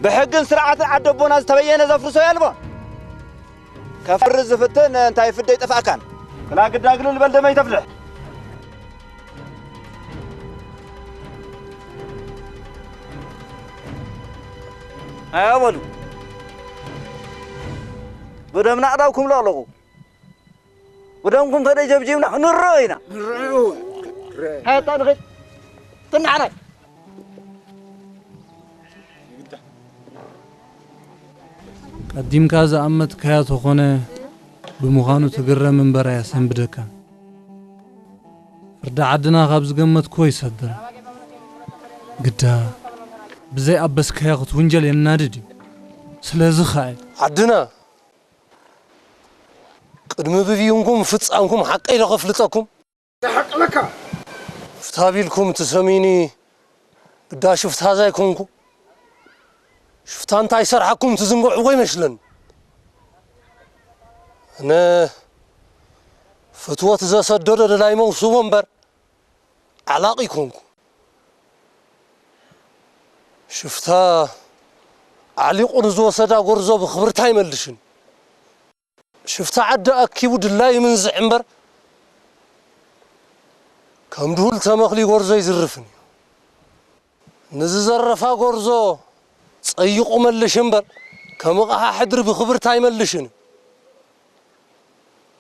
ብሕግን ስርዓትን ዓዲ ኣቦና ዝተበየነ ዘፍርሶ የልቦን። ከፍርስ ዝፍትን እንታይ ፍደ ይጠፍኣካን። ክላ ግዳግሉ ልበል ደመይ ተፍልሕ። ኣያ በሉ። ብደምና ኣእዳውኩም ለቕለቑ። ብደምኩም ተደይ ጀብጂብና ክንረኦ ኢና። ንረኦ። ሃታ ንኸድ። ትናዓናይ። ቀዲምካ ዝኣመትካዮ ተኾነ ብምዃኑ ትግረም እምበር ኣየሰንብደካን። ፍርዲ ዓድና ካብ ዝገመትክዎ ይሰድር። ግዳ ብዘይ ኣበስካዮ ክትውንጀል የናድድ እዩ። ስለዚ ኸኣ ዓድና ቅድሚ ብብይንኩም ፍጻምኩም ሓቀይ ዶ ከፍልጠኩም? ሓቅለካ። ሽፍታ ቢልኩም ትሰሚኒ ግዳ ሽፍታ ዘይኮንኩ። ሽፍታ እንታይ ሰርሓኩም ትዝንግዕዎ ይመስለኒ። ኣነ ፍትወት ዘሰደዶ ደላይ መውስቦ እምበር ዓላቂ ኮንኩ። ሽፍታ ዓሊቑ ንዝወሰዳ ጎርዞ ብኽብርታ ኣይመልሽን። ሽፍታ ዓዲ ኣኪቡ ድላዩ ይምንዝዕ እምበር፣ ከም ድሁል ተመኽሊ ጎርዞ ኣይዝርፍን እዩ። ንዝዘረፋ ጎርዞ ጸይቑ መልሽ እምበር፣ ከም ኣቕሓ ሕድሪ ብኽብርታ ኣይመልሽን።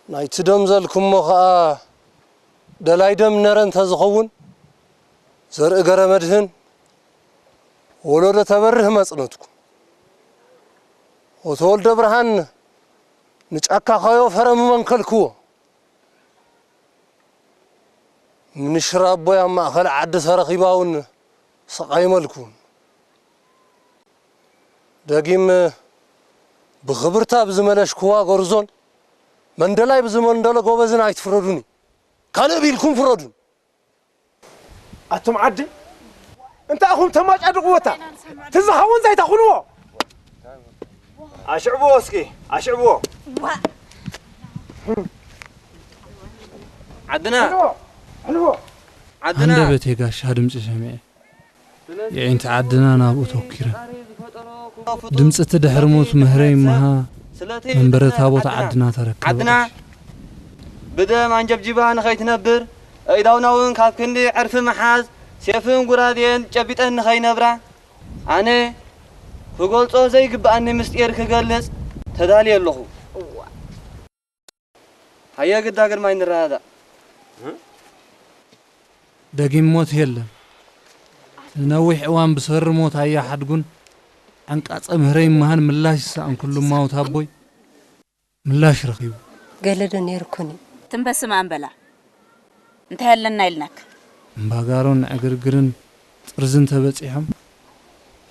ናይቲ ደም ዘልኩሞ ኸኣ ደላይ ደም ነረ እንተዝኸውን፣ ዘርኢ ገረመድህን ወለዶ ተበርህ መጽነትኩ። ወተወልደ ብርሃን ንጫካ ኸዮ ፈረሙ መንከልክዎ። ምንሽር ኣቦይ ኣብ ማእኸል ዓዲ ተረኺባ እውን ስቕ ኣይመልኩን። ደጊም ብኽብርታ ብዝመለሽክዋ ጎርዞን መንደላይ ብዝመንደሎ ጎበዝን ኣይትፍረዱኒ። ካልእ ቢልኩም ፍረዱን። ኣቱም ዓዲ እንታይ ኢኹም ተማጫድቕዎ? እታ ትዝኸውን ዘይታ ኩንዎ። ኣሽዕብዎ እስኪ፣ ኣሽዕብዎ። ዓድና፣ ሕልዎ፣ ሕልዎ። ዓድና። ሃንደበተይ ጋሻ ድምፂ ሰሚዐ። የዒንቲ ዓድና ናብኡ ተኪረ። ድምፂ እቲ ድሕሪ ሞት ምህረ ይመሃ ስለቲ መንበረ ታቦት ዓድና ዓድና ተረከበ። ዓድና ብደም ኣንጀብጂባ ንኸይትነብር፣ ኣእዳውና እውን ካብ ክንዲ ዕርፊ ምሓዝ፣ ሴፍን ጉራዴን ጨቢጠን ንኸይነብራ፣ ኣነ ክገልጾ ዘይግብኣኒ ምስጢር ክገልጽ ተዳልየ ኣለኹ። ሃየ ግዳ ግርማይ ንረዳዳእ። ደጊም ሞት የለን። ንነዊሕ እዋን ብሰሪ ሞት ኣያሓድጉን ዓንቃጸ ምህረ ይመሃን ምላሽ ዝሰኣንኩሉ እማውት ኣቦይ ምላሽ ረኺቡ። ገለ ዶ ነይርኩን እዩ? ትንበስም ኣንበላ እንታይ ኣለና ኢልናክ? እምባጋሮን ዕግርግርን ጥርዝን ተበጺሖም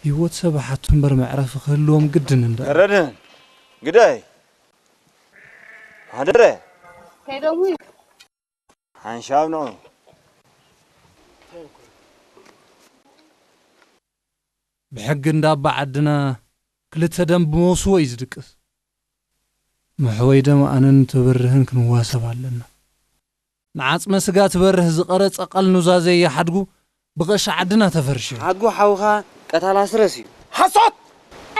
ህይወት ሰብ ሓቱ እምበር መዕረፊ ክህልዎም ግድን እንዳ። ረድን ግዳይ ሃደረ ከይደሙ ሓንሻብ ንዑ። ብሕጊ እንዳ ኣባ ዓድና ክልተ ደም ብመውስቦ እዩ ዝድቅስ። መሕወይ ደም ኣነን ተበርህን ክንዋሰብ ኣለና። ንዓጽመ ስጋ ትበርህ ዝቐረጸ ቃል ኑዛዜ ይሓድጉ ብቐሺ ዓድና ተፈርሽዩ። ሓጉ ሓውኻ ቀታል ኣስረስ እዩ። ሓሶት!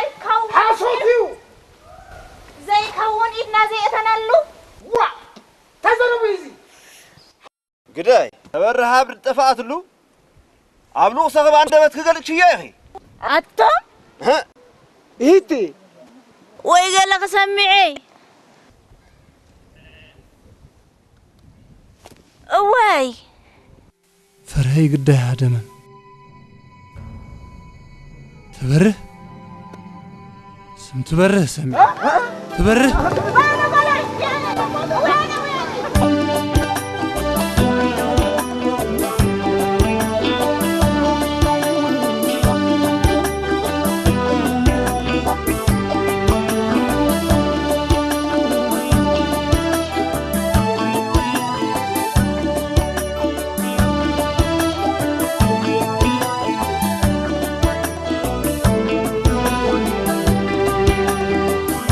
ኣይከውን። ሓሶት እዩ! ዘይከውን ኢድና ዘየእተናሉ። ዋእ! ተዘረቡ እዚ። ግዳይ ተበርህ ኣብ ጠፋኣትሉ ኣብ ሉቕ ሰኽብ ኣንደበት ክገልጽ ሽዮ ኢኺ። ኣቶም እህ! ኢቲ ወይ ገለ ክሰምዐይ። እዋይ። ፈርሀይ ግዳይ ሃደመን። ትበርህ? ስም ትበርህ ሰሚዐ። ትበርህ?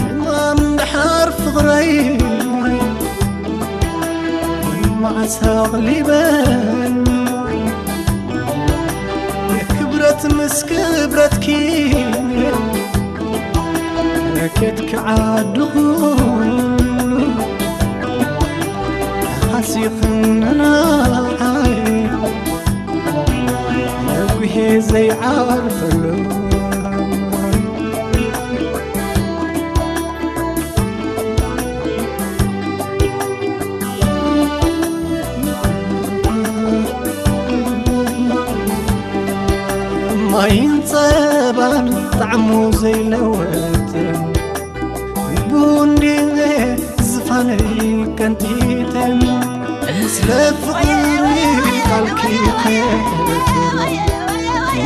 ሕማም ድሓር ፍቕረይ መዓስ ኣቕሊበን ክብረት ምስ ክብረትኪ ረኬትኪ ዓድኹ ሃሲኽኒ ንዓይ ነዊሄ ዘይዓርፈሉ። ማይን ጸባን ጣዕሙ ዘይለወጥን ቡንዲነ ዝፋነይ ቀንጢጥን ስለ ፍቕሪ ቃልኪ ከየጥር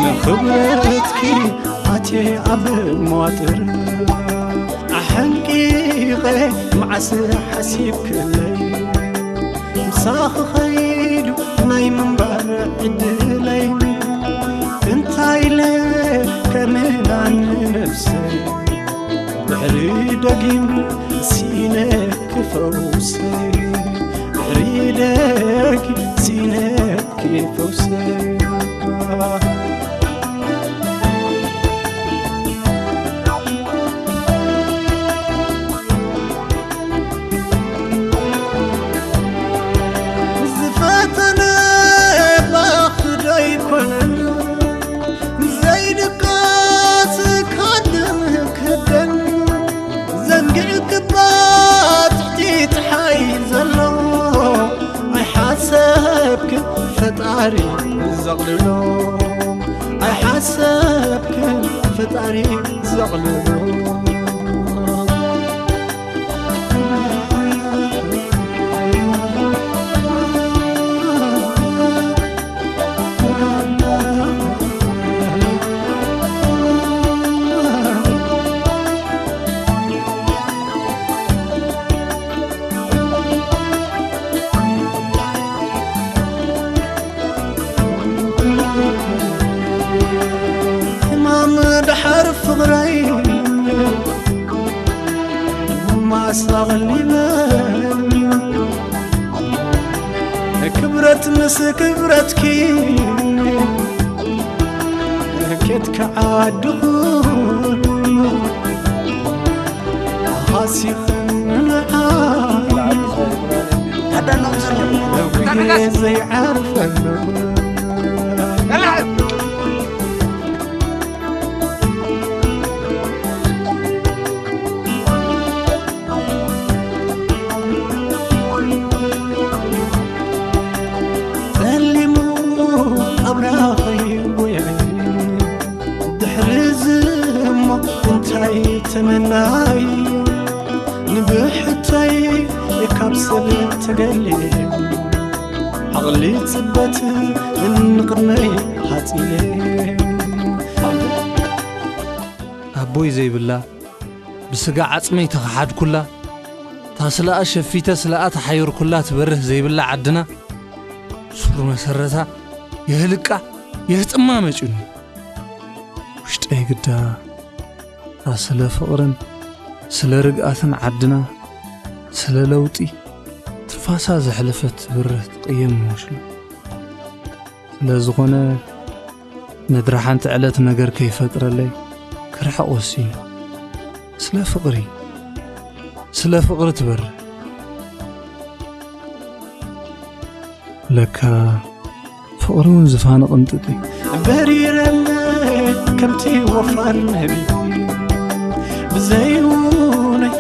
ንኽብረትኪ ኣትየ ኣብ መዋጥር ኣሐንቂቐ መዓስ ሓሲብክለይ ምሳኺ ኸይዱ ናይ ምንባር ዕድለይ እንታይ ኢለ ከምናን ነብሰይ ድሕሪ ደጊም ሲነኪ ፈውሰይ ድሕሪ ደጊም ሲነኪ ፈውሰይ ዝፈተነ ባኽ ዶ ይኮነን ዘይድቀስ ካድም ክደን ዘንጊዕክባ ትሕቲ ፀሓይ ዘሎ ኣይሓሰብክን ፈጣሪ ዘቕልሎ ኣይሓሰብክን ፈጣሪ ዘቕልሎ ሕማም ድሓር ፍቕረይ ማሳቕ ሊበን ክብረት ምስ ክብረትኪ ኬትካ ዓድኹ ሃሲኽን ንዓይ ዘይዓርፈሉ ጸሊሙ ኣብራኸይ ጎየይ ድሕሪ ዝሞ እንታይ ተመናይ ንብሕተይ ካብ ሰብ ተገሊ ዓቕሊ ጽበት እንቕድመይ ሃጺለ ኣቦይ ዘይብላ ብስጋ ዓጽመይ ተኸሓድኩላ ታስለኣ ሸፊተ ስለኣ ተሓየርኩላ ትበርህ ዘይብላ ዓድና ሱር መሰረታ የህልቃ የህጥማ መጺኡኒ ውሽጠይ ግዳ ስለ ፍቕርን ስለ ርግኣትን ዓድና ስለ ለውጢ ትፋሳ ዘሕለፈት ትብርህ ትቕየም መስሉ ስለ ዝኾነ ምድሪ ሓንቲ ዕለት ነገር ከይፈጥረለይ ክርሕቕ ወሲኑ ስለ ፍቕሪ ስለ ፍቕሪ ትበርህ ለካ ፍቕሪ እውን ዝፋነ ቅንጥጥ እዩ በሪረለ ከምቲ ወፋር ነቢ ብዘይውነይ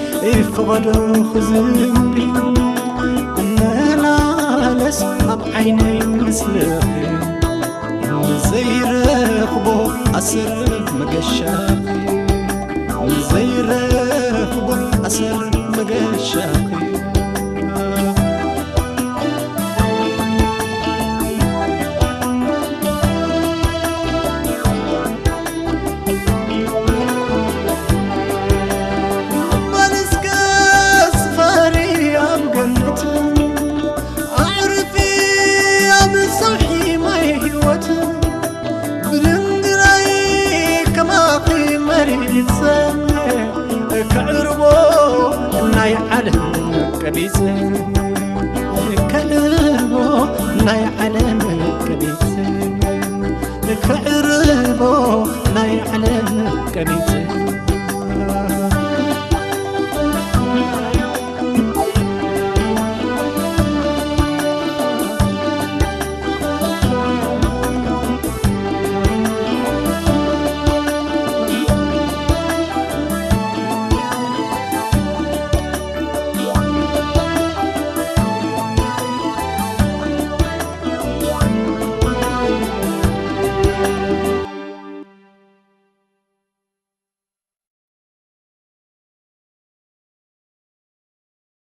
ፍቐዶ ክዝምሪ፣ መላለስ ኣብ ዓይነይ ምስልኺ፣ ዘይረኽቦ ኣሰር መገሻኺ፣ ዘይረኽቦ ኣሰር መገሻኺ። እምበል እስከ ስፈሪ ኣብ ገነት፣ ኣዕርፊ ኣብ ሰውሒ ማይ ህይወት፣ ብድንግረይ ከማኺ መሪጸ፣ ከዕርቦ ናይ ዓለም ቀቢጸ፣ ከዕርቦ ናይ ዓለም ቀቢጸ፣ ከዕርቦ ናይ ዓለም ቀቢጸ።